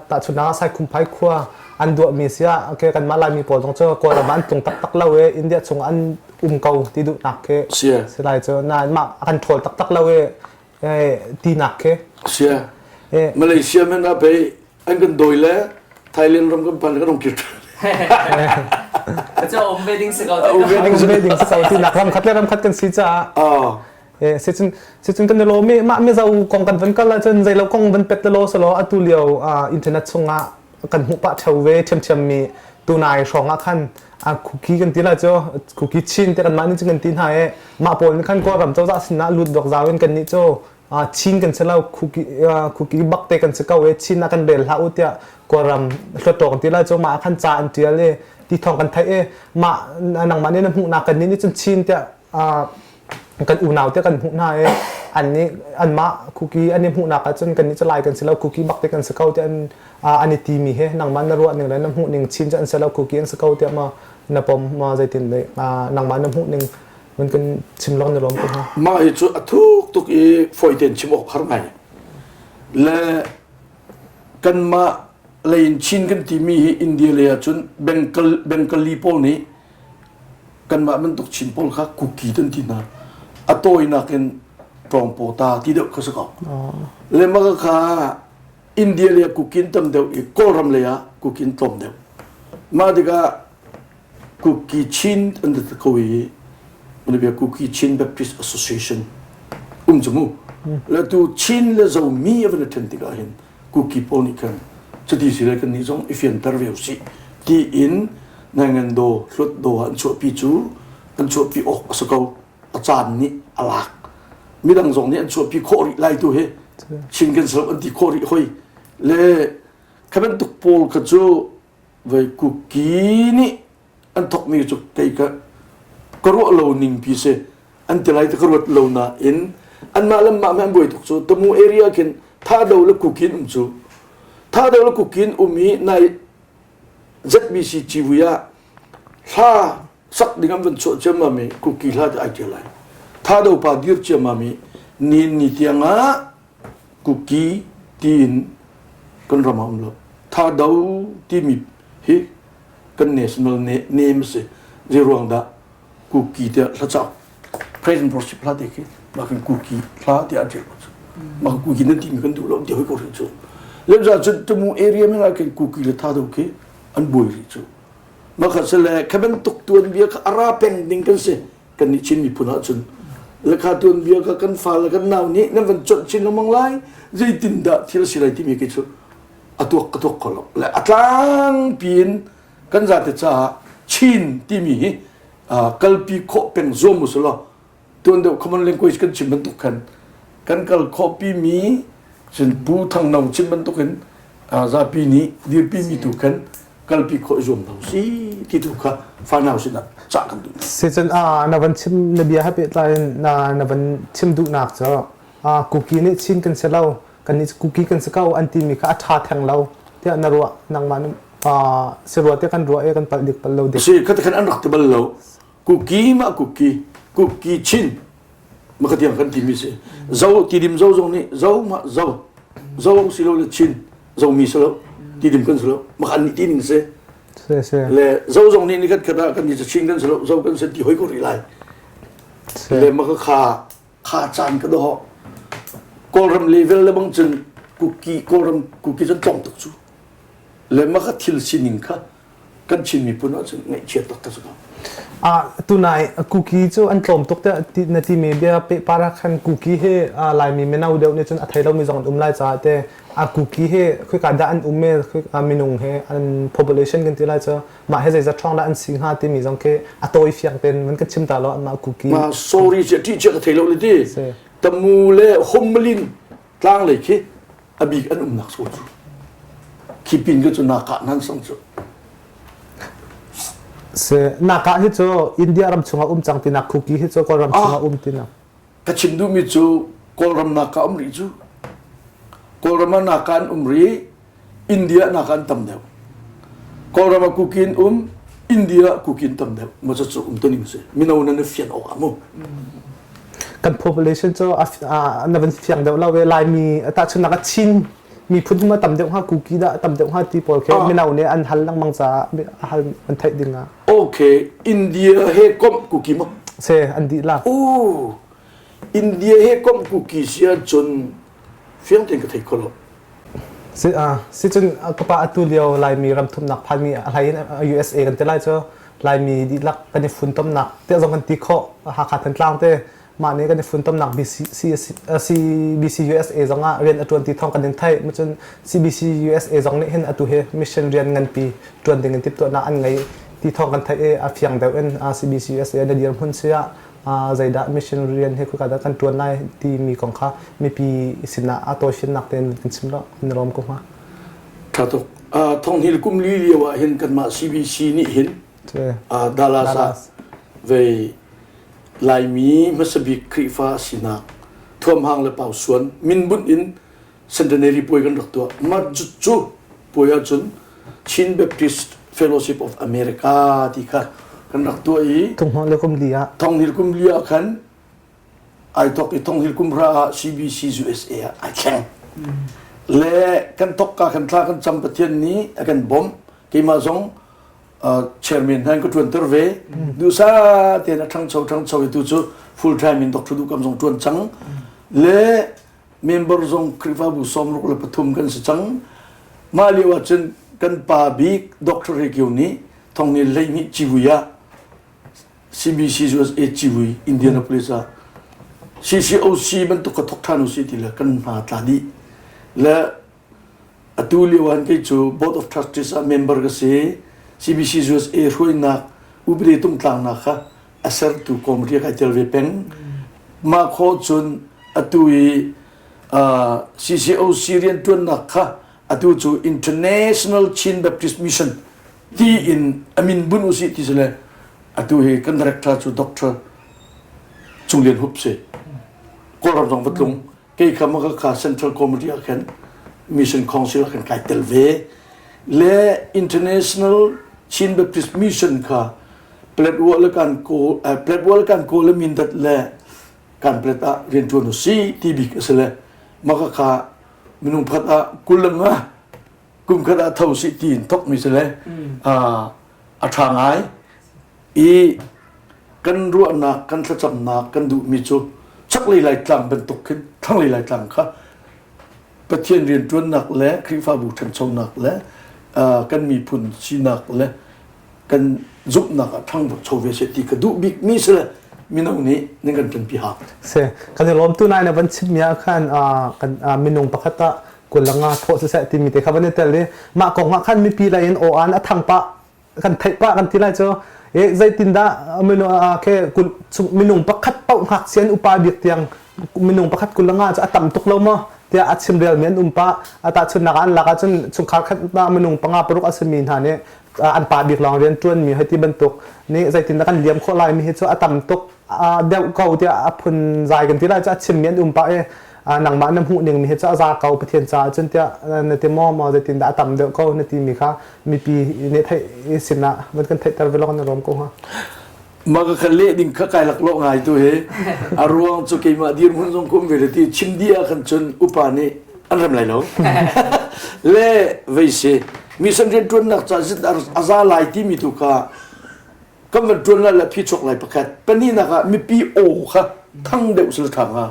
Speaker 2: tahchunhnak ah Saikhumphai khua an duahmi si ah okay, kanmah Laimi pawl zong cu Kawlram ah an tlung taktak lo i India chung an um ko ti duhnak khi si lai cu. Nain mah a kan ṭhawl taktak lo i tinak khi.
Speaker 3: Sia. Malaysia men ah pei an kan dawi le Thailand ram kan phan kan hong kir
Speaker 1: Cu um ve ding si ko.
Speaker 2: Um ve ding si ko tinak ram khat le ram khat kan si caah. Eh sicun sicun kan lo mi mah mizo kong kan van kal ahcun zeilo kong van pet lo selo atu lio internet chungah kan hmuh pah theo ve ṭhiamṭhiam mi tunai hrawng ah khan a kuki kan ti la cu kuki chin te kan mah nih cun kan ti hna i mah pawl nih khan kawlram cozah sinah lut dok zau in kan nih cu Chin kan si lo kuki kuki bak te kan si ko i Chin ah kan rel hlah u tiah kawlram hluttaw kan ti la cu mah khan ca an ṭial i ti thawng kan theih i mah nangmah nih na hmuhnak kan nih nih cun Chin tiah kan unau te kan hmuh hna i an nih anmah kuki an i hmuhnak ahcun kan nih cu lai kan si lo kuki bak te kan si ko tiah an an i timi he nangmah na ruah ning le na hmuh ning chin cu an si lo kuki an si ko tiah ma na pom ma zeitin le nangmah na hmuh ning mun kan chim long na lawm ko hna
Speaker 3: mah hi cu a thuk tuk i fawi tein chim awk har ngai le kanmah lei in Chin kan timi hi India lei ahcun Bengal Bengali pawl nih kanmah bantuk Chin pawl kha kuki kan ti hna a tawinak in ṭawngpawta ti deuh kha si ko le mah kha India lei ah kukin tam deuh i Kawlram lei ah kukin tlawm deuh mah tikah Kuki Chin an ti ko i bia Kuki Chin Baptist Association um cu mu le tu Chin le Zomi a van i ṭhen tikah hin Kuki pawl nih khan cuti si le kannih zong i fianter ve usih tiin Naingan daw hlut daw ah an chuahpi cu an chuahpi awk a si ko a caan nih a lak midang zong nih an chuahpi khawh rih lai tu hi Chin kan si lo an ti khawh rih hoi le kha bantuk pawl kha cu voi Kuki nih an thawkmi cu kei ka ka ruah lo ning pi si an ti lai ti ka ruat lo nain anmah le mah an buai tuk cu tamu area khin thado le kukin um cu thado le kukin um i nai ZBC civui ah hla sak ding an van chuah ciammam i kuki hla ti ai ṭial lai thado pa dir ciammam i ni ni tiang ah kuki tiin kan ram ah um lo thado timi hi kan national name a si zei ruang dah kuki tiah hlacauk praise and worship hla te khi mah kan kuki hla tiah an ṭial ko cu mah kuki nan timi kan duh lo ti hoi ko rih cu lemza cun tumu area men ah khin kuki le thado khi an buai rih cu mah kha se le kha bantuk tuanbia kha ara peng ding kan si kan nih Chin miphun ahcun lekha tuanbia kha kan fa le kan nau nih nan van conh chin lengmang lai zeitin dah thil a si lai timi khi cu a tuak ka tuak kho lo le a tlangpi in kan zate caah Chin timi hi kalpi khawh peng zuam u law tuan deuh common language kan chim bantuk khan kan kal khawh pi mi cun Pu Thang No chim bantuk in zapi nih dirpi mi tu khan kalpi khawh zuam hna si ti tu kha fanau sinah cah kan duh.
Speaker 2: Sicun na van chim na bia he pehtlai in na na van chim duhnak cu Kuki nih Chin kan si lo kannih cu Kuki kan si ko an timi kha a ṭha theng lo tiah na ruah nangmah si rua tiah kan ruah i kan palh dik palh lo dik.
Speaker 3: Si kha khan an rak ti bal lo Kuki mah Kuki Kuki Chin maka tiang kan timi si zo tidim zo zong nih zo mah zo zo si lo le Chin zomi si lo tidim kan si lo maka an nih ti ning si le zo zong nih ni kan khat ah kan ni Chin kan si lo zo kan si ti hoi ko rih lai le maka kha kha caan ka doh Kawlram level le bang cun kuki Kawlram kuki cun tlawm tuk cu le mah kha thil sining kha kan Chin miphun ahcun ngaihchia tak ka si ko.
Speaker 2: Ah tunai kuki cu an tlawm tuk te na ti mi bia pe para khan kuki he Laimi mino deuh nih cun a thei lomi zong an um lai caah te a kuki he khika dah an um me minung he an population kan ti lai cu mah he zeizat ṭhawng dah an si hnga timi zong khi a tawi fiang tein van kan chim ta lo anmah kuki
Speaker 3: ma sorry cia ṭih cia ka thei lo le ti tamu le hummalin tlang lei khi a bik an umnak so cu khi pin ka cu naka nan sang cu
Speaker 2: se naka hi cu India ram chungah um cang tinak kuki hi cu Kawlram chungah um tinak
Speaker 3: ka chim duhmi cu Kawlram naka um rih cu. Kawlram ah Naka an um rih, India ah Naka an tam deuh. Kawlram ah Kuki an um, India ah Kuki an tam deuh. Maw cu um tuning si. Mino nan i fian awk ah mu.
Speaker 2: Kan population cu na van fiang deuh lo ve Laimi tahchunhnak ah Chin miphun hum a tam deuh hnga Kuki dah a tam deuh hnga ti pawl khi mino nih an hal lengmang caah hal an theih ding ah.
Speaker 3: Okay, India he komh Kuki maw?
Speaker 2: Se an dihlak.
Speaker 3: Oh, India he komh Kuki si ahcun fiang tein ka thei kho lo.
Speaker 2: Si si cun ka pa atu lio Laimi ramthumnak phanmi a hlei in USA kan ti lai cu Laimi dihlak kan i funtomnak tiah zong kan ti khawh Hakha Thantlang te mah nih kan i funtomnak CBC USA zong ah rian a ṭuan ti thawng kan in theih cun CBC USA zong nih hin atu hi mission rian nganpi ṭuan ding in timhtuahnak an ngei ti thawng kan theih i a fiang deuh in CBC USA na dirhmun si ah zeidah mission rian hi khika dah kan ṭuan lai timi kong kha mipi sinah a tawifiannak tein kan chim lo na lawm ko hnga.
Speaker 3: Ṭha tuk. Thonghil kum li lio ah hin kanmah CBC nih hin Dallas ah vei Laimi hmasa bik Khrihfa sinak thuamhang le pausuan minbunh in centenary puai kan rak tuah. Mah cu puai ahcun Chin Baptist Fellowship of America ti kha kan rak tuah i
Speaker 2: Thonghil kum li ah
Speaker 3: Thonghil kum li ah khan ai thok i Thonghil kum hra ah CBC USA ah ai thleng. Le kan thok ka kan thla kan cam Pathian nih a kan bawmh. Keimah zong chairman hna in ka ṭuanter ve. Duhsa tein a ṭhangcho ṭhangcho i tu cu full time in Dr. Duhkam zong ṭuan cang. Le member zong Khrihfabu 63 kan si cang. Mah lio ah cun kan pa bik Dr. Rekio nih thongnil 12 civui ah CBC USA civui Indianapolis ah CCOC bantuk ka thok ṭhan usih ti le kan hna tla dih. Le Atu lio ah kei cu Board of Trustees ah member ka si. CBC USA hruainak upadi tungtlangnak kha a sertu committee kai tel ve peng. Mah khawh cun atu i CCOC rianṭuannak kha atu cu International Chin Baptist Mission ti in a min bunh usih ti si le atu hi kan director cu Dr. Cung Lian Hup si. Kawlram zong va tlung. Kei kha maka kha Central Committee ah khan Mission Council ah khan kai tel ve. Le International Chin Baptist Mission kha Platwa le kan ko Platwa le kan ko le Mindat le kan plet ah rian ṭuan u si ti bik a si le maka kha minung pakhat ah kulang ah kum khat ah tho si ti in thok mi si le a ṭha ngai i kan ruahnak kan thlacamnak kan duhmi cu chaklei laitlang bantuk khin thlanglei laitlang kha Pathian rianṭuannak le Khrihfabu ṭhanchonak le kan miphun sinak le kan zumhnak ah ṭhangcho ve seh ti ka duh bikmi si le mino nih nan kan ṭanpi hau.
Speaker 2: Si, kan i lawm tu nai na van chimmi ah khan kan minung pakhat ah kulanga thawh siseh timi te kha van i tel i mah kong ah khan mipi lei in aw an a thang pah kan theih pah kan ti lai cu e zeitindah ke minung pakhat paoh ngakchia in upa bik tiang minung pakhat kulanga cu a tam tuk lo maw tiah a chim relmi an um pah a tahchunhnak ah an lak ahcun chungkhar khat minung panga paruk a simi hna nih an pa bik lawng rian ṭuanmi hei ti bantuk nih zeitindah kan liam khawh lai mi hi cu a tam tuk deuh ko tiah a phun zai kan ti lai cu a chimmi an um pah i nangmah na hmuh ning mi hi cu a za ko Pathian caah cun tiah na ti maw maw zeitindah a tam deuh ko na ti mi kha mipi nih theih sinah van kan theihter ve lawng na rawm ko hnga.
Speaker 3: Mah ka khan leh ding kha kai laklawh ngai tu hi a ruang cu keimah dirhmun zong ka um ve le ti chim dih ah khan cun upa nih an rem lai lo le vei si mission rianṭuannak ca zit a za lai timi tu kha kan van ṭuan lai le phichuak lai pakhat pahnihnak ah mipi aw kha thang deuh sal ṭha hnga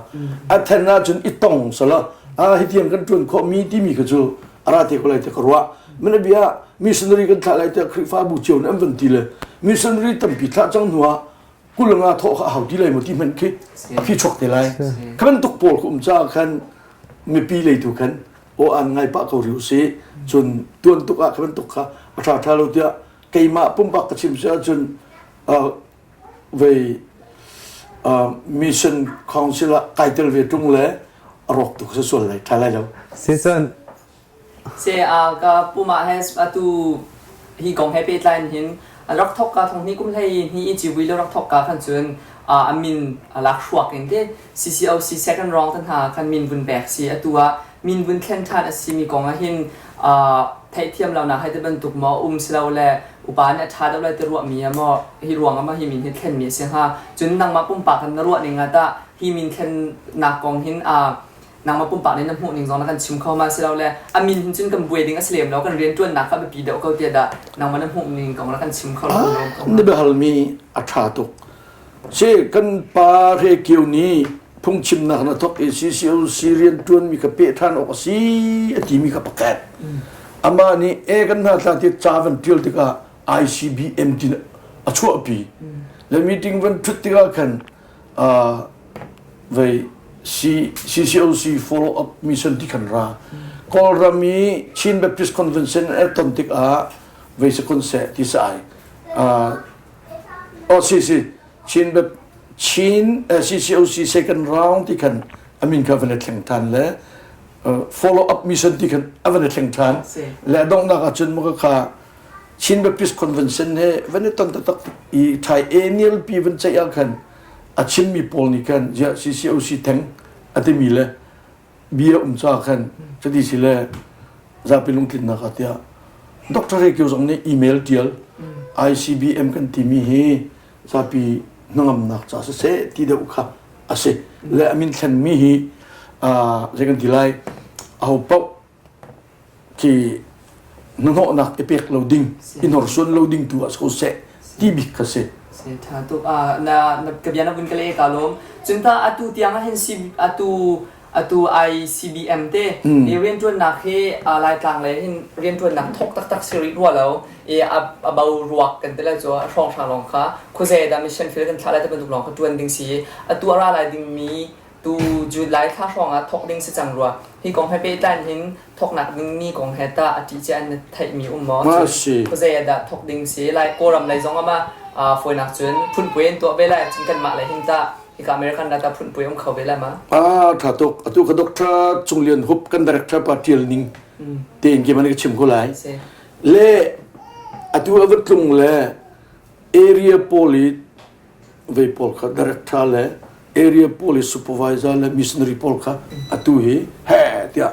Speaker 3: a then ahcun i tong sala a hitiang kan ṭuan khawh mi timi kha cu a ra te ko lai ti ka ruah mana bia missionary kan thlah lai tiah Khrihfabu cio nih an van ti le missionary tampi thlah cang hnu ah kulanga thawh kha a hau ti lai maw ti hmanh khi a phi chuak te lai kha bantuk pawl kha um caah khan mipi lei tu khan aw an ngai pah ko rih usih cun tuan tuk ah kha bantuk kha a ṭha ṭha lo tiah keimah pumpak ka chim si ahcun vei mission council ah kai tel ve ṭung le a rawk tuk sa sual lai ṭha lai lo.
Speaker 2: Si cun
Speaker 1: Se a ka puma he atu hi kong he pehtlai in hin rak thok ka thong ni kum hlei ni i civui lo rak thok ka khan cun a min lak hruak in te CCOC second round tan ha khan min vun pek si atu ah. Min vun thlen ṭhan a simi kong ah hin theihthiam lonak hei ti bantuk maw um si lo le upa nih a ṭha deuh lai ti ruahmi ah maw hi ruang ah maw hi min hi thlenmi a si hnga? Cun nangmah pumpak in na ruah ning ah tah hi min thlennak kong hin nangmah pumpak nih na hmuh ning zong na kan chim kho ma si lo le a min hin cun kan buai ding a si lem lo kan rianṭuannak kha biapi deuh ko tiah dah nangmah na hmuh ning kong na kan chim kho lo?
Speaker 3: Na biahalmi a ṭha tuk. Si kan pa Hre Kio nih phungchimnak na thawk i CCOC rianṭuanmi ka peh ṭhan awk a si a timi kha pakhat. Amah nih e kan hna thla ti ca van ṭial tikah ICBM tin a chuahpi. Le meeting van ṭhut tikah khan vei CCOC follow up mission ti khan ra. Kawlram i Chin Baptist Convention a ton tikah vei se kon seh ti sa ai. Oh si si Chin Chin CCOC second round ti khan a min kha van i thleng than le follow up mission ti khan a van i thleng than le donghnak ah cun muka kha Chin Baptist Convention he van i ton taktak i thai annual pi van ceih ah khan a chimmi pawl nih khan ziah CCOC theng a timi le bia um ca khan cuti si le zapi lungtlinnak ah tiah Dr. Rekyo zong nih email tial ICBM kan timi hi zapi hnangamnak ca siseh ti deuh kha a si le a min thlenmi hi zei kan ti lai aho paoh khi hnahnawhnak i pek lo ding i hnorsuan lo ding tu ah si ko seh ti bik kha si.
Speaker 1: Si tha tuk na na ka bia na vun ka le ka lawm cun ta atu tiang ah hin si atu atu ICBM te i riantuannak hi Laitlang le hin riantuannak thok taktak si rih rua lo i a bo ruak kan ti lai cu hrawng hrang lawng kha khuaze dah mission field kan thlah lai te bantuk lawng kha tuan ding si atu a ra lai ding mi Tu July thla hrawng ah thawk ding si cang rua. Hi kong he pehtlai hin thawknak ding mi kong he tah a ṭih cia na theihmi um maw?
Speaker 3: Ma si.
Speaker 1: Khuazei ah dah thawk ding si? Lai Kawlram lei zong ah ma fawinak cun phunpui an tuah ve lai cun kanmah lei hin tah hika American dah tah phunpui um kho ve lai ma?
Speaker 3: Ah tha tuk. Atu ka Doctor Cung Lian Hup kan director pa ṭial ning tein ke man ka chim ko lai. Le atu a va tlung le area pawl i vei pawl kha director le area police supervisor le missionary pawl kha atu hi he tiah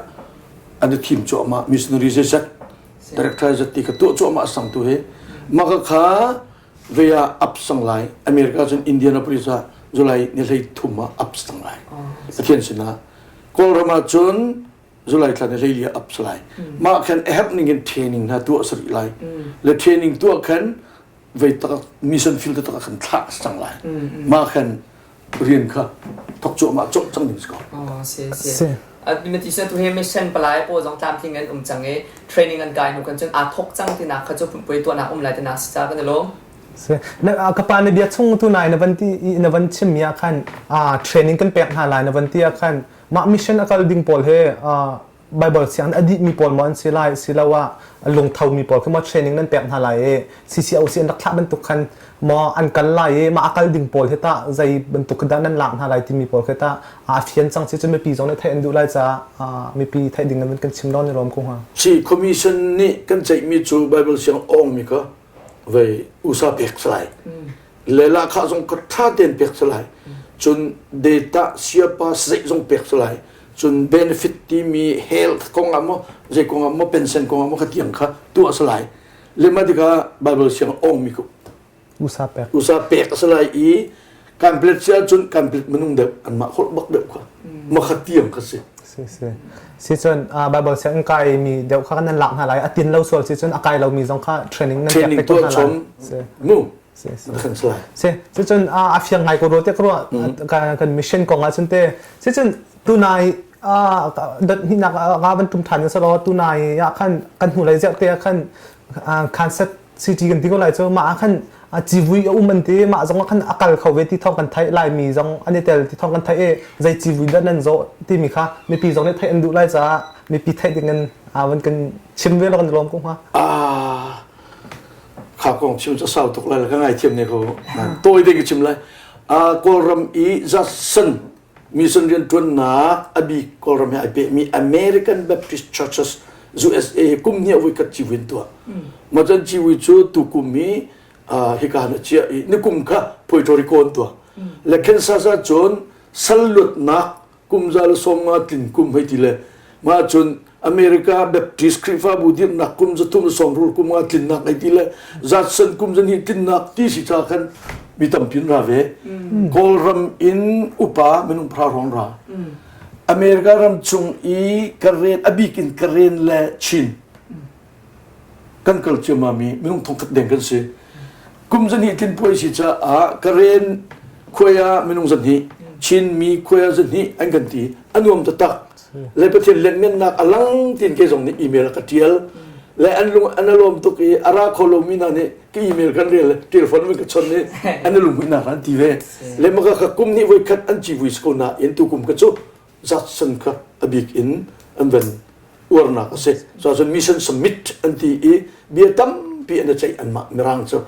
Speaker 3: an i thim cuahmah missionary zeizat director zat ti kha tuah cuahmah sang tu hi maka kha vei ah up sang lai America cun Indianapolis ah July ni hlei thum ah up sang lai Pathian sinah Kawlram ah cun July thla ni hlei li ah up lai mah khan a herh ning in training hna tuah sari lai le training tuah khan vei tak mission field tak khan thlah cang lai mah khan rian kha thok cuahmah cawh cang ding si ko
Speaker 1: oh si si mati tu he mission palai po zong tlamtling an um cang i training an kai hnu kan cun aa thok cang ti nak kha cu pumpui tuahnak um lai ti nak si ca kan lawm
Speaker 2: Si. Na ka pa na bia chung tu nai na van ti na van chim mi ah khan training kan pek hna lai na van ti ah khan mah mission a kal ding pawl he Bible sianginn a dihmi pawl maw an si lai asiloah lungtho mi pawl khi maw training nan pek hna lai i CCOC an rak thlah bantuk khan maw an kal lai i mah a kal ding pawl hi tah zei bantuk dah nan lak hna lai timi pawl khi tah a fian cang si cu mipi zong nih theih an duh lai caah mipi theih ding nan kan chim law ni rom ko hnga.
Speaker 3: Si commission nih kan ceihmi cu Bible siang awngmi kha vei usa pek si lai. Le lahkhah zong ka ṭha tein pek si lai. Cun data siapa zeih zong pek si lai. Cun benefit timi health kong ah maw zei kong ah maw pension kong ah maw kha tiang kha tuah a si lai. Le mah tikah Bible siang awngmi ku
Speaker 2: usa pek
Speaker 3: usa pek a si lai i kanplet si ahcun kanplet minung deuh anmah holh bak deuh kha ma kha tiang kha si.
Speaker 2: Si si. Si cun Bible siang kai mi deuh kha nan lak hna lai a tin lo sual si cun a kai lo mi zong kha training nan
Speaker 3: training tuah chom mu
Speaker 2: Si si. Cucun a fiang ngai ko rua te ka ruah kan mission kong ah cun te si cun tunai dot hnihnak nga van tum than selaw tunai ah khan kan hnu lei ziah te ah khan Kansas City kan ti ko lai cu mah ah khan civui a um an ti mah zong ah khan a kal kho ve ti thawng kan theih laimi zong an i tel ti thawng kan theih i zei civui dah nan zawh timi kha mipi zong nih theih an duh lai caah mipi theih ding in van kan chim ve law kan lawm ko hnga.
Speaker 3: Kha kong chim cu sau tuk lai ka ngaithiam ne ko. Tawi te ka chim lai. Kawlram i Judson mission rianṭuannak a bik Kawlram he ai pehmi American Baptist Churches USA hi kum hnih voi khat civui an tuah. Mah cun civui cu tukum i hika han a chiah i nikum kha Puerto Rico an tuah. Le Kansas ah cun sal luatnak kum za le 50 tlin kum hei ti le. Mah cun America Baptist Khrihfabu dirhnak kum 300 sawmrul kum nga tlinnak ei ti le zatsan kum zahnih tlinnak ti si ca khan mi tampi an ra ve. Kawlram in upa minung phra hrawng ra. America ram chung i Karen a bik in Karen le Chin kan kal ciammam i minung thongkhat deng kan si. Kum zahnih tlin puai si caah Karen khuai ah minung zahnih, Chinmi khuai ah zahnih an kan ti. A nuam taktak. Le Pathian lianngannak a lang tiin kei zong nih email a ka tial. Le an lung an alawm tuk i a ra kho lomi hna nih ka email kan rel telephone in ka chon i an i lunghmuihnak an ti ve. Le maka kha kum nih voikhat an civui si ko nain tu kum ka cu zatsan kha a bik in an van uarnak a si. So cun mission summit an ti i bia tampi an i ceih anmah Mirang cu.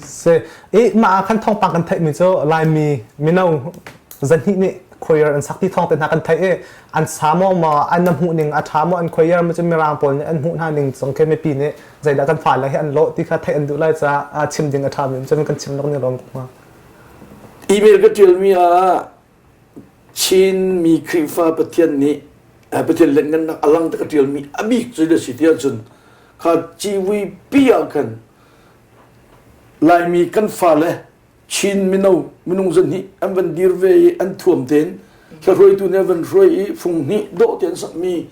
Speaker 2: Si. I mah ah khan thawngpang kan theihmi cu Laimi mino zahnih nih choir an sak ti thawng te hna kan theih i an sa maw maw an na hmuh ning a ṭha maw an choir ma cu Mirang pawl nih an hmuh hna ning zong khi mipi nih zeidah kan fale hi an lawh ti kha theih an duh lai caah chim ding a ṭha mi cun kan chim lok ni lawm hnga.
Speaker 3: Email ka ṭialmi ah Chinmi Khrihfa Pathian nih Pathian lianngannak a lang te ka ṭialmi a bik cu na si ti ahcun kha civui ah khan Laimi kan fale Chin mino minung zahnih an van dir ve i an thuam tein hruaitu nih an van hruai i fung hnih dawh te an sakmi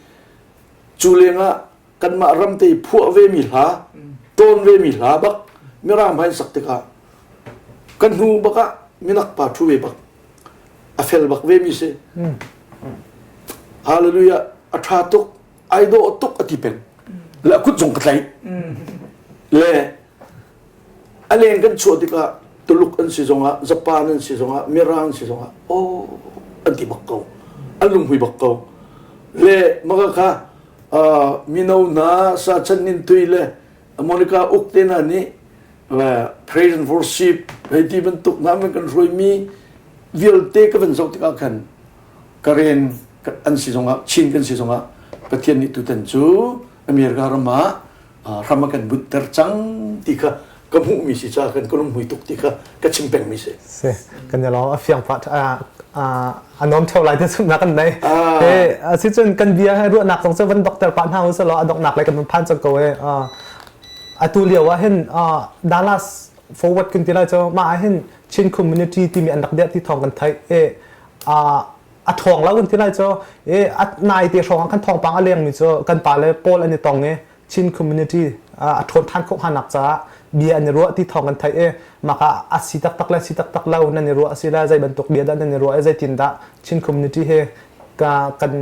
Speaker 3: cu lengah kanmah ram te phuah vemi hla tawn vemi hla bak mirang hmai sak tikah kan hnu bak ah minak pa thu ve bak a fel bak vemi si hallelujah a tha tuk ai dawh tuk a ti peng le a kut zong ka tlaih le a leng kan chuah tikah Tuluk an si zongah Japan an si zongah Mirang an si zongah oh an ti bak ko an lunghmui bak ko le maka kha mino hna sa chan nin tui le Monica uk te hna nih praise and worship hei ti bantuk hna man kan hruaimi vialte ka van zoh tikah khan Karen an si zongah Chin kan si zongah Pathian nih tutan cu America ram ah hram a kan bunter cang ti kha ka hmuhmi si caah kan ka lunghmui tuk ti kha ka chim pengmi si.
Speaker 2: Si, kan i lawm a fiang pah a nuam theo lai ti zumhnak kan nei. E asicun kan bia he ruahnak zong cu van dokter pah hna u law a donghnak lei kan van phan cang ko e. Atu lio ah hin Dallas forward kan ti lai cu mah ah hin Chin community timi an rak dirh ti thawng kan theih. E a ṭhawng lo kan ti lai cu e a nai te hrawng ah khan thawngpang a lengmi cu kan pa le Paul an i tong i Chin community a ṭhawn ṭhan khawh hnganak caah bia an i ruah ti thawng kan theih i mah a si taktak le si taktak lo nan i ruah a si le zei bantuk bia dah nan i ruah i zeitin dah Chin community hi ka kan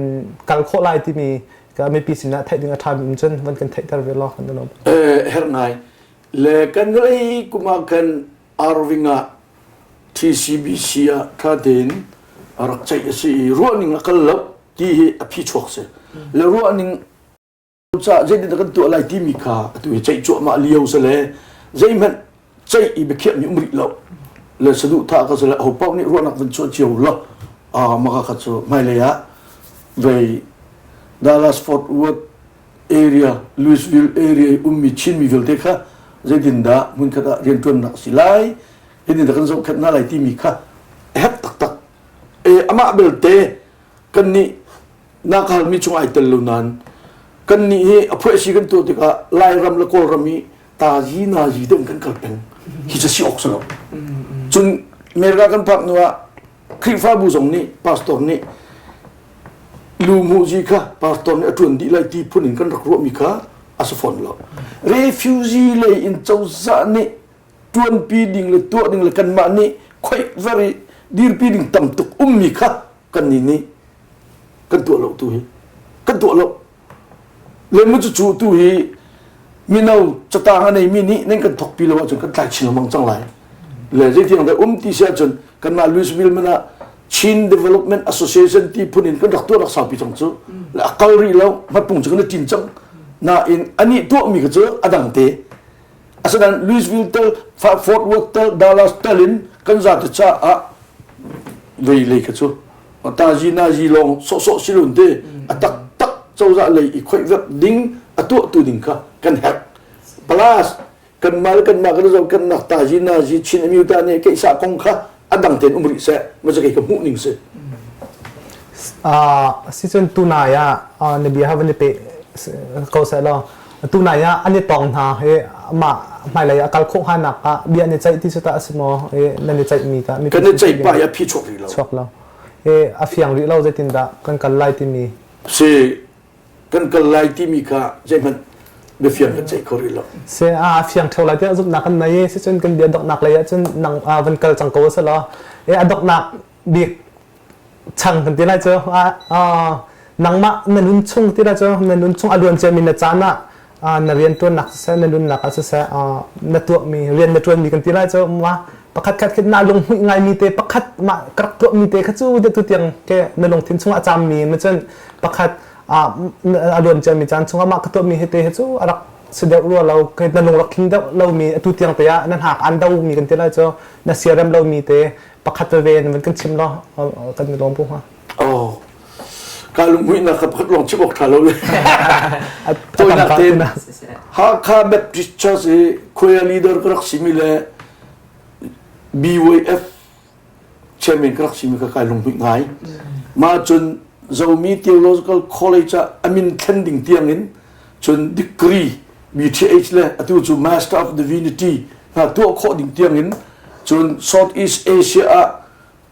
Speaker 2: kal khawh lai timi ka mipi sinah theih ding a ṭha mi cun van kan theihter ve law kan lawm.
Speaker 3: Herh ngai le kan lei kum ah khan Irving ah TCBC ah ṭha tein rak ceih a si i ruahning a kal lo ti hi a phi chuak si. Le ruahning caah zeitin kan tuah lai timi kha atu hi ceih cuahmah lio si le zeihmanh ceih i biakhiahmi um rih lo le saduhthah ka si le ho paoh nih ruahnak van chuah cio law maka kha cu hmailei ah vei Dallas Fort Worth area Louisville area i ummi Chinmi vialte kha zeitindah hmunkhat ah rianṭuannak si lai zeitindah kan zohkhenh hna lai timi kha a herh taktak e amah belte kannih na ka halmi chung ai tel lo nain kannih hi a phuaisi kan tuah tikah Lairam le Kawlram hi tazi nazi deuh kan kal peng hi cu si awk si lo cun America kan phak hnu ah Khrihfabu zong nih pastor nih lu hmuhzi kha pastor nih a ṭuan dih lai ti phun in kan rak ruahmi kha a si fawn lo refugee lei in cozah nih ṭuanpi ding le tuah ding le kanmah nih khoih ver i dirpi ding tam tuk ummi kha kannih nih kan tuah lo tu hi kan tuah lo le mu cu tu hi mino catang a neimi nih nan kan thokpi lo ahcun kan tlai chin lengmang cang lai le zeitiang dah um ti si ahcun kanmah Louisville man ah Chin Development Association ti phun in kan rak tuah rak saupi cang cu le a kal rih lo hmatpung cu kan i tim cang nain anih tuahmi kha cu a dang te asinain Louisville tel Fort Worth tel Dallas tel in kan zate caah vei lei kha cu tazi nazi lawng sawhsawh si lo te a taktak cozah lei i khoih vek ding a tuahtu ding kha kan herh plus kanmah le kanmah kan zoh kan nak tazi nazi Chin amyuta nih keihsah kong kha a dang tein um rih seh ma kei ka hmuh ning si.
Speaker 2: Sicun tunai ah na bia ha van i pe ko seh law tunai ah an i tong hna hi mah hmailei ah kal khawh hnganak ah bia an i ceih ti cu tah a si maw? Nan i ceihmi tah?
Speaker 3: Kan i ceih pah i a phi chuak rih lo.
Speaker 2: Chuak lo. A fiang rih lo zeitindah kan kal lai timi.
Speaker 3: Si kan kal lai timi kha zeihmanh biafiang kan ceih kho rih lo.
Speaker 2: Si a fiang theo lai tiah zumhnak kan nei i sicun kan bia donghnak lei ah cun nang van kal cang ko seh law a donghnak bik chang kan ti lai cu nangmah na nun chung ti lai cu na nun chung a luan ciami na caan ah na rian ṭuannak siseh na nunnak ah siseh na tuahmi rian na ṭuanmi kan ti lai cu ma pakhat khat khi na lunghmuih ngaimi te pakhat mah ka rak tuahmi te kha cu tu tiang ke na lungthin chungah cammi ma cun pakhat a luan ciami caan chungah mah ka tuahmi hi te hi cu a rak si deuh rua lo na lung rak tling deuh lomi atu tiang te ah na hnak an domi kan ti lai cu na siarem lomi te pakhat veve in kan chim law kan i lawm ko hnga.
Speaker 3: Oh. Ka lunghmuihnak ka pakhat lawng chim awk ṭha lo le. Tawinak tein Hakha Baptist Church i choir leader ka rak simi le BYF chairman ka rak simi ka kai lunghmuih ngai. Mah cun Zomi Theological College ah amin thlen ding tiangin cun degree BTH le atu cu Master of Divinity hna tuah khawh ding tiangin cun Southeast Asia ah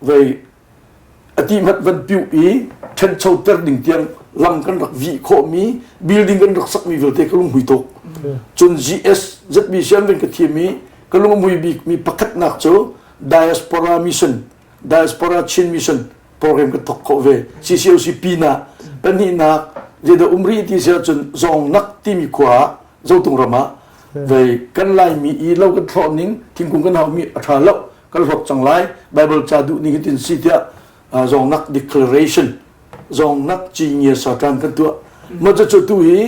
Speaker 3: vei ati hmat van piu i ṭhenchoter ding tiang lam kan rak vih khawhmi building kan rak sakmi vialte ka lung hui tuk cun GS ZBC an van ka thiam i ka lung mui bik mi pakhatnak cu diaspora mission diaspora Chin mission program ka thok khawh ve CCOC pinah pahnihnak zeidah um rih ti si ahcun zawngnak timi khua ah Zotung ram ah vei kan Laimi i lo kan thlawh ning thingkung kan haumi a ṭha lo kan hlawt cang lai Bible ca duh ning hitin si tiah zawngnak declaration zawngnak cingia satan kan tuah ma cu tu hi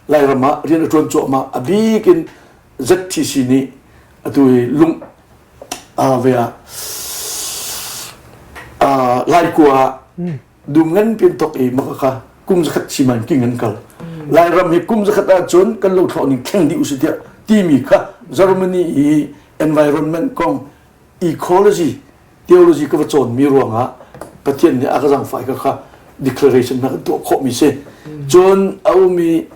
Speaker 3: Lairam ah rian a ṭuan cuahmah a bik in ZTC nih atu hi lung ve ah Laikua ah dum ngan pin tok i maka kha kum zakhat siman king an kal Lairam hi kum zakhat ahcun kan lo thlawh ning thleng dih usih tiah timi kha Germany i environment kong ecology theology ka va cawn mi ruangah Pathian nih a ka zangfai ka kha declaration na kan tuah khawh mi si cun a umi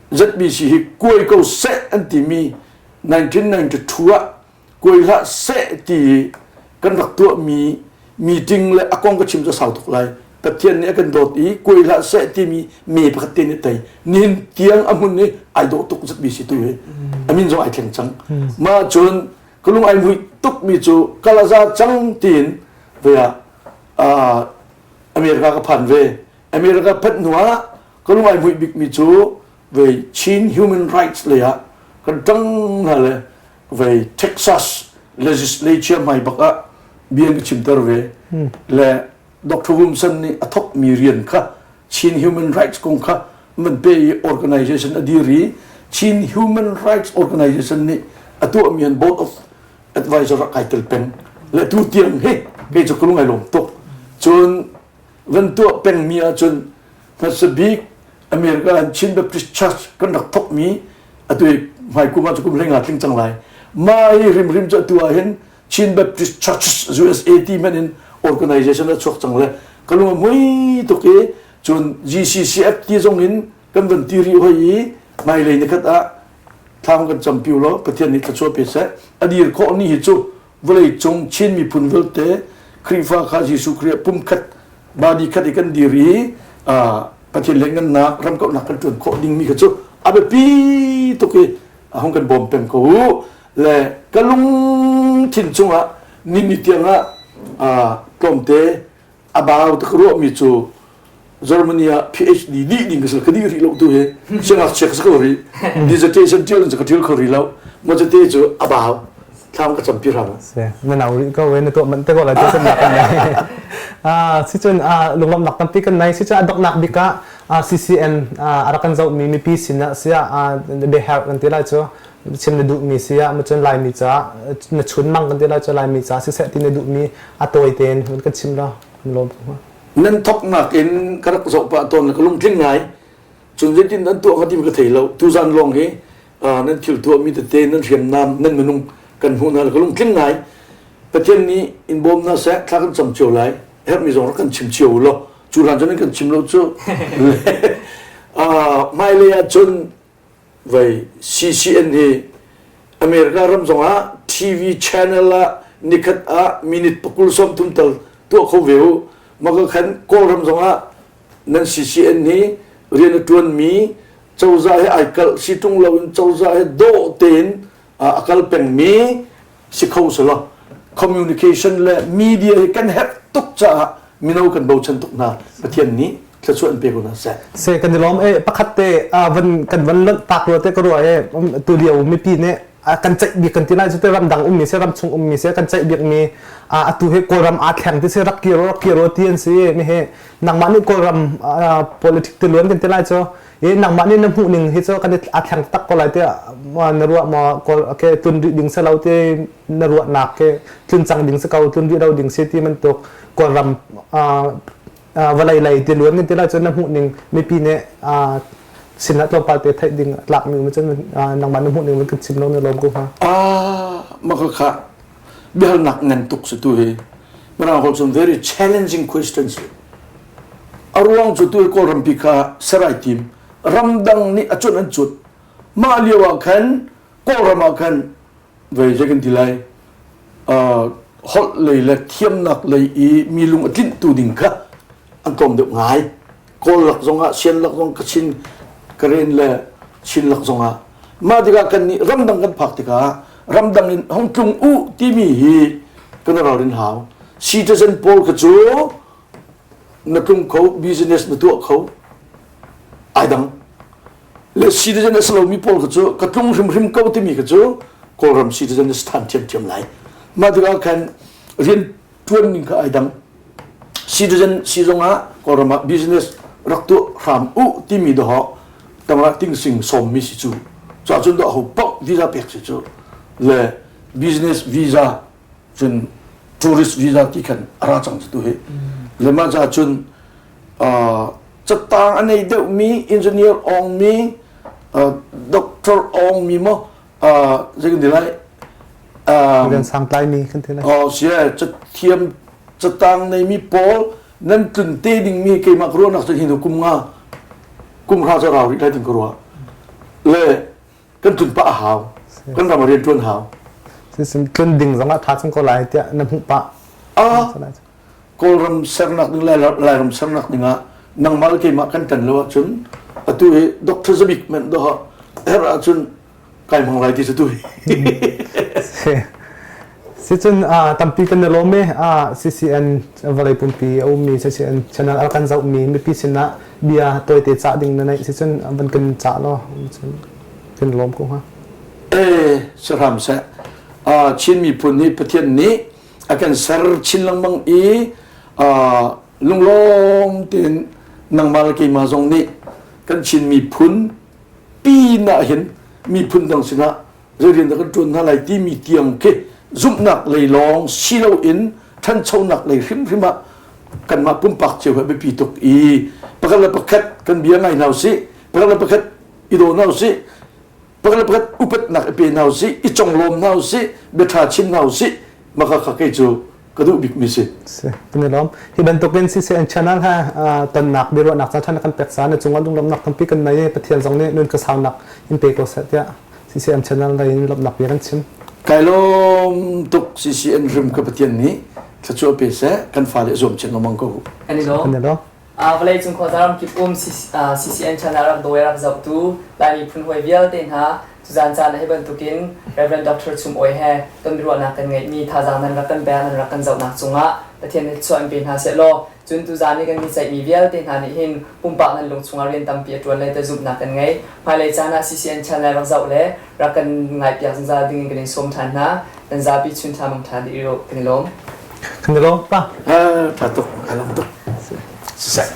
Speaker 3: ZBC hi kuai ko seh an timi 1992 ah kuai hlah seh ti kan rak tuahmi meeting le a kong ka chim cu sau tuk lai Pathian nih a kan dawt i kuai hlah seh timi me pakhat te nih tei nihin tiang a hmun i ai dawh tuk ZBC tu hi a min zong ai thleng cang mah cun ka lung ai hmuih tuk mi cu kalaza cang tiin ve ah America ka phan ve America phanh hnu ah ka lung ai hmuih bik mi cu vei Chin Human Rights lei ah kan ṭang hna le vei Texas legislature hmai bak ah bia an ka chimter ve le Dr. Wilson nih a thawkmi rian kha Chin Human Rights kong kha man pe i organization a dir i Chin Human Rights Organization nih a tuahmi an board of advisor ah kai tel peng le tu tiang hi kei cu ka lung ai lawm tuk cun van tuah pengmi ahcun hmasa bik America in Chin Baptist Church kan rak thawkmi atu hi hmai kum ah cu kum hleinga tling cang lai. Mah hi hrimhrim cu atu ah hin Chin Baptist Churches USA ti hmanh in organization a chuak cang le ka lung a hmui tuk i cun GCCF ti zong in kan van ti rih hoi i hmailei nikhat ah thlam kan campi law Pathian nih thluachuah pe seh a dir khawh ni hi cu vawleicung Chin miphun vialte Khrihfa kha Jesuh Khrih pumkhat body khat i kan dir i Pathian lianngannak ramkauhnak kan ṭuan khawh dingmi kha cu a biapi tuk i a hung kan bawm peng ko u le ka lungthin chungah nini tiangah tlawmte a bau tak ruahmi cu Germany ah PhD dih ding ka si ka dih rih lo tu hi siangngakchia ka si ko rih dissertation ṭial in ka ṭial kho rih lo ma cu te cu a bau thlam ka campi hram
Speaker 2: na nau rih ko na tuah manh te ko lai tu kan nei si cun lunglawmhnak tampi kan nei si cun a donghnak bik ah CCN a rak kan zohmi mipi sin ah sia biaherh kan ti lai cu chim na duhmi si ah cun Laimi ca na chun mang kan ti lai cu Laimi ca siseh ti na duhmi a tawi tein kan chim la kan lawm
Speaker 3: nan thoknak in ka rak zoh pah tawn ka lungtling ngai cun zeitin nan tuah ka ti ka thei lo tuzan lawng hi nan thil tuahmi tete nan hriamnam nan minung kan hmuh hna ka lungtling ngai Pathian nih in bawm hna seh thla kan cam cio lai herhmi zong rak kan chim cio u law. Cu hlan cun kan chim lo cu. Hmailei ah cun vei CCN hi America ram zongah TV channel ah nikhat ah minute pakul 30 tal tuah kho ve u. Maka khan Kawlram zongah nan CCN hi rian a ṭuanmi cozah he ai kalh si ṭung loin cozah he dawh tein a kal pengmi si kho selaw communication le media hi kan herh tuk caah mino kan bochan tuk hna. Pathian nih thluachuah in pe ko hna seh.
Speaker 2: Se kan i lawm e. Pakhat te van kan van lonh tak rua te ka rua e. Tu lio mipi nih kan ceih bik kan ti lai cu te, ramdang ummi se, ramchung ummi se, kan ceih bik mi atu hi Kawlram aa thleng ti se, rak kir rak kir ti an si mi hi nangmah nih Kawlram politic ti luan kan ti lai cu i nangmah nih na hmuh ning hi cu kan i aa thleng tak ko lai tiah na ruah maw? Kawl ke tlun rih ding si lo ti na ruahnak ke, tlun cang ding si ko, tlun rih lo ding si ti bantuk, Kawlram vawlei lei ti luan kan ti lai cun na hmuh ning mipi nih sinah tlawmpal te theih ding tlak mi cun nangmah na hmuh ning kan chim lo na lawm ko hnga.
Speaker 3: Ah, maka kha biahalnak ngan tuk si tu hi. Mirang holh cun very challenging questions. A ruang cu tu hi Kawlrampi kha serai tim ramdang nih a cunh an cut. Mah lio ah khan Kawlram ah khan vei zei kan ti lai, holh lei le thiamnak lei i mi lung a tlinhtu ding kha an tlawm deuh ngai. Kawl lak zongah, Sian lak zong, Kachin, Karen le Chin lak zongah. Mah tikah kan nih ramdang kan phak tikah ramdang in hong tlung u timi hi kan ralrin hau. Citizen pawl kha cu na tlung kho, business na tuah kho, ai dang. Le citizen a si lomi pawl kha cu ka tlung hrimhrim ko timi kha cu Kawlram citizen na si ṭhan ṭhiamṭhiam lai. Mah tikah khan rian ṭuan ning kha ai dang. Citizen si zongah Kawlram ah business rak tuah hram u timi dawh tangah tingsing sawmmi si cu. Cuah cun dawh ho paoh visa pek si cu. Le business visa cun tourist visa ti khan a ra cang tu hi. Le mah ca cun catang a nei deuhmi, engineer awngmi, doctor awngmi maw, zei kan ti lai,
Speaker 2: rian sang tlaimi kan ti lai.
Speaker 3: Oh sia, cathiam catang neimi pawl nan tlun te dingmi keimah ka ruahnak cun hi kum nga kum hra ca rau rih lai ting ka ruah le kan tlun pah a hau, kan ram rian ṭuan hau.
Speaker 2: Tlun ding zong ah tha chung ko lai tiah na hmuh pah?
Speaker 3: Ah, Kawlram sernak ding, Lairam sernak ding ah nangmah le keimah kan ṭan lo ahcun atu hi Dr. Zabik men doh herh ahcun kai hmang lai ti cu tu hi.
Speaker 2: Sicun tampi kan i lawm i CCN vawlei pumpi a ummi CCN channel a kan zohmi mipi sinah bia tawite cah ding na neih sicun van kan cah law kan lawm ko hnga.
Speaker 3: Eh, sahram seh. Chin miphun hi Pathian nih a kan ser chin lengmang i lunglawm tein nangmah le keimah zong nih kan Chin miphun pi na hin miphun dang sinah zei rian dah kan ṭuan hna lai timi tiang khi zumhnak lei lawng si loin ṭhanchonak lei hrimhrim ah kanmah pumpak cio hi a biapi tuk i pakhat le pakhat kan bia ngai hna usih, pakhat le pakhat i daw hna usih, pakhat le pakhat upatnak i pe hna usih, i conglawm hna usih, biaṭha chim hna usih. Maka kha kei cu ka duh bikmi si.
Speaker 2: Si, kan i lawm. Hi bantukin CCN channel ha tonnak biaruahnak ca ṭhan kan pek sa na cungah lunglawmhnak tampi kan nei i Pathian zong nih nun ka saunak in pe ko seh tiah CCM channel lei in lawmhnak bia kan chim.
Speaker 3: Kai lawm tuk. CCN rim ka Pathian nih thluachuah pe seh, kan fale zuam chin lengmang ko.
Speaker 1: Kan i lawm.
Speaker 2: Kan i lawm.
Speaker 1: Vawlei cung khuaza ramkip um CCN channel rak dawi rak zohtu Lai miphun hawi vialte hna, tuzaan caan ah hi bantukin Rev. Dr. Chum Awi he tonbiaruahnak kan ngeihmi thazaang nan rak kan pek, nan rak kan zohnak cungah Pathian nih thluachuah in pe hna seh law, cun tuzaan i kan i ceihmi vialte hna nih hin pumpak nan lung chungah rian tampi a ṭuan lai ti zumhnak kan ngei. Hmailei caan ah CCN channel rak zoh le rak kan ngaihpiak zungzal dingin kan in sawm ṭhan hna. Nan zapi chun ṭha mang ṭha dih rih kan i lawm.
Speaker 2: Kan i lawm pa.
Speaker 3: Ṭha tuk, ka lawm tuk. Siseh.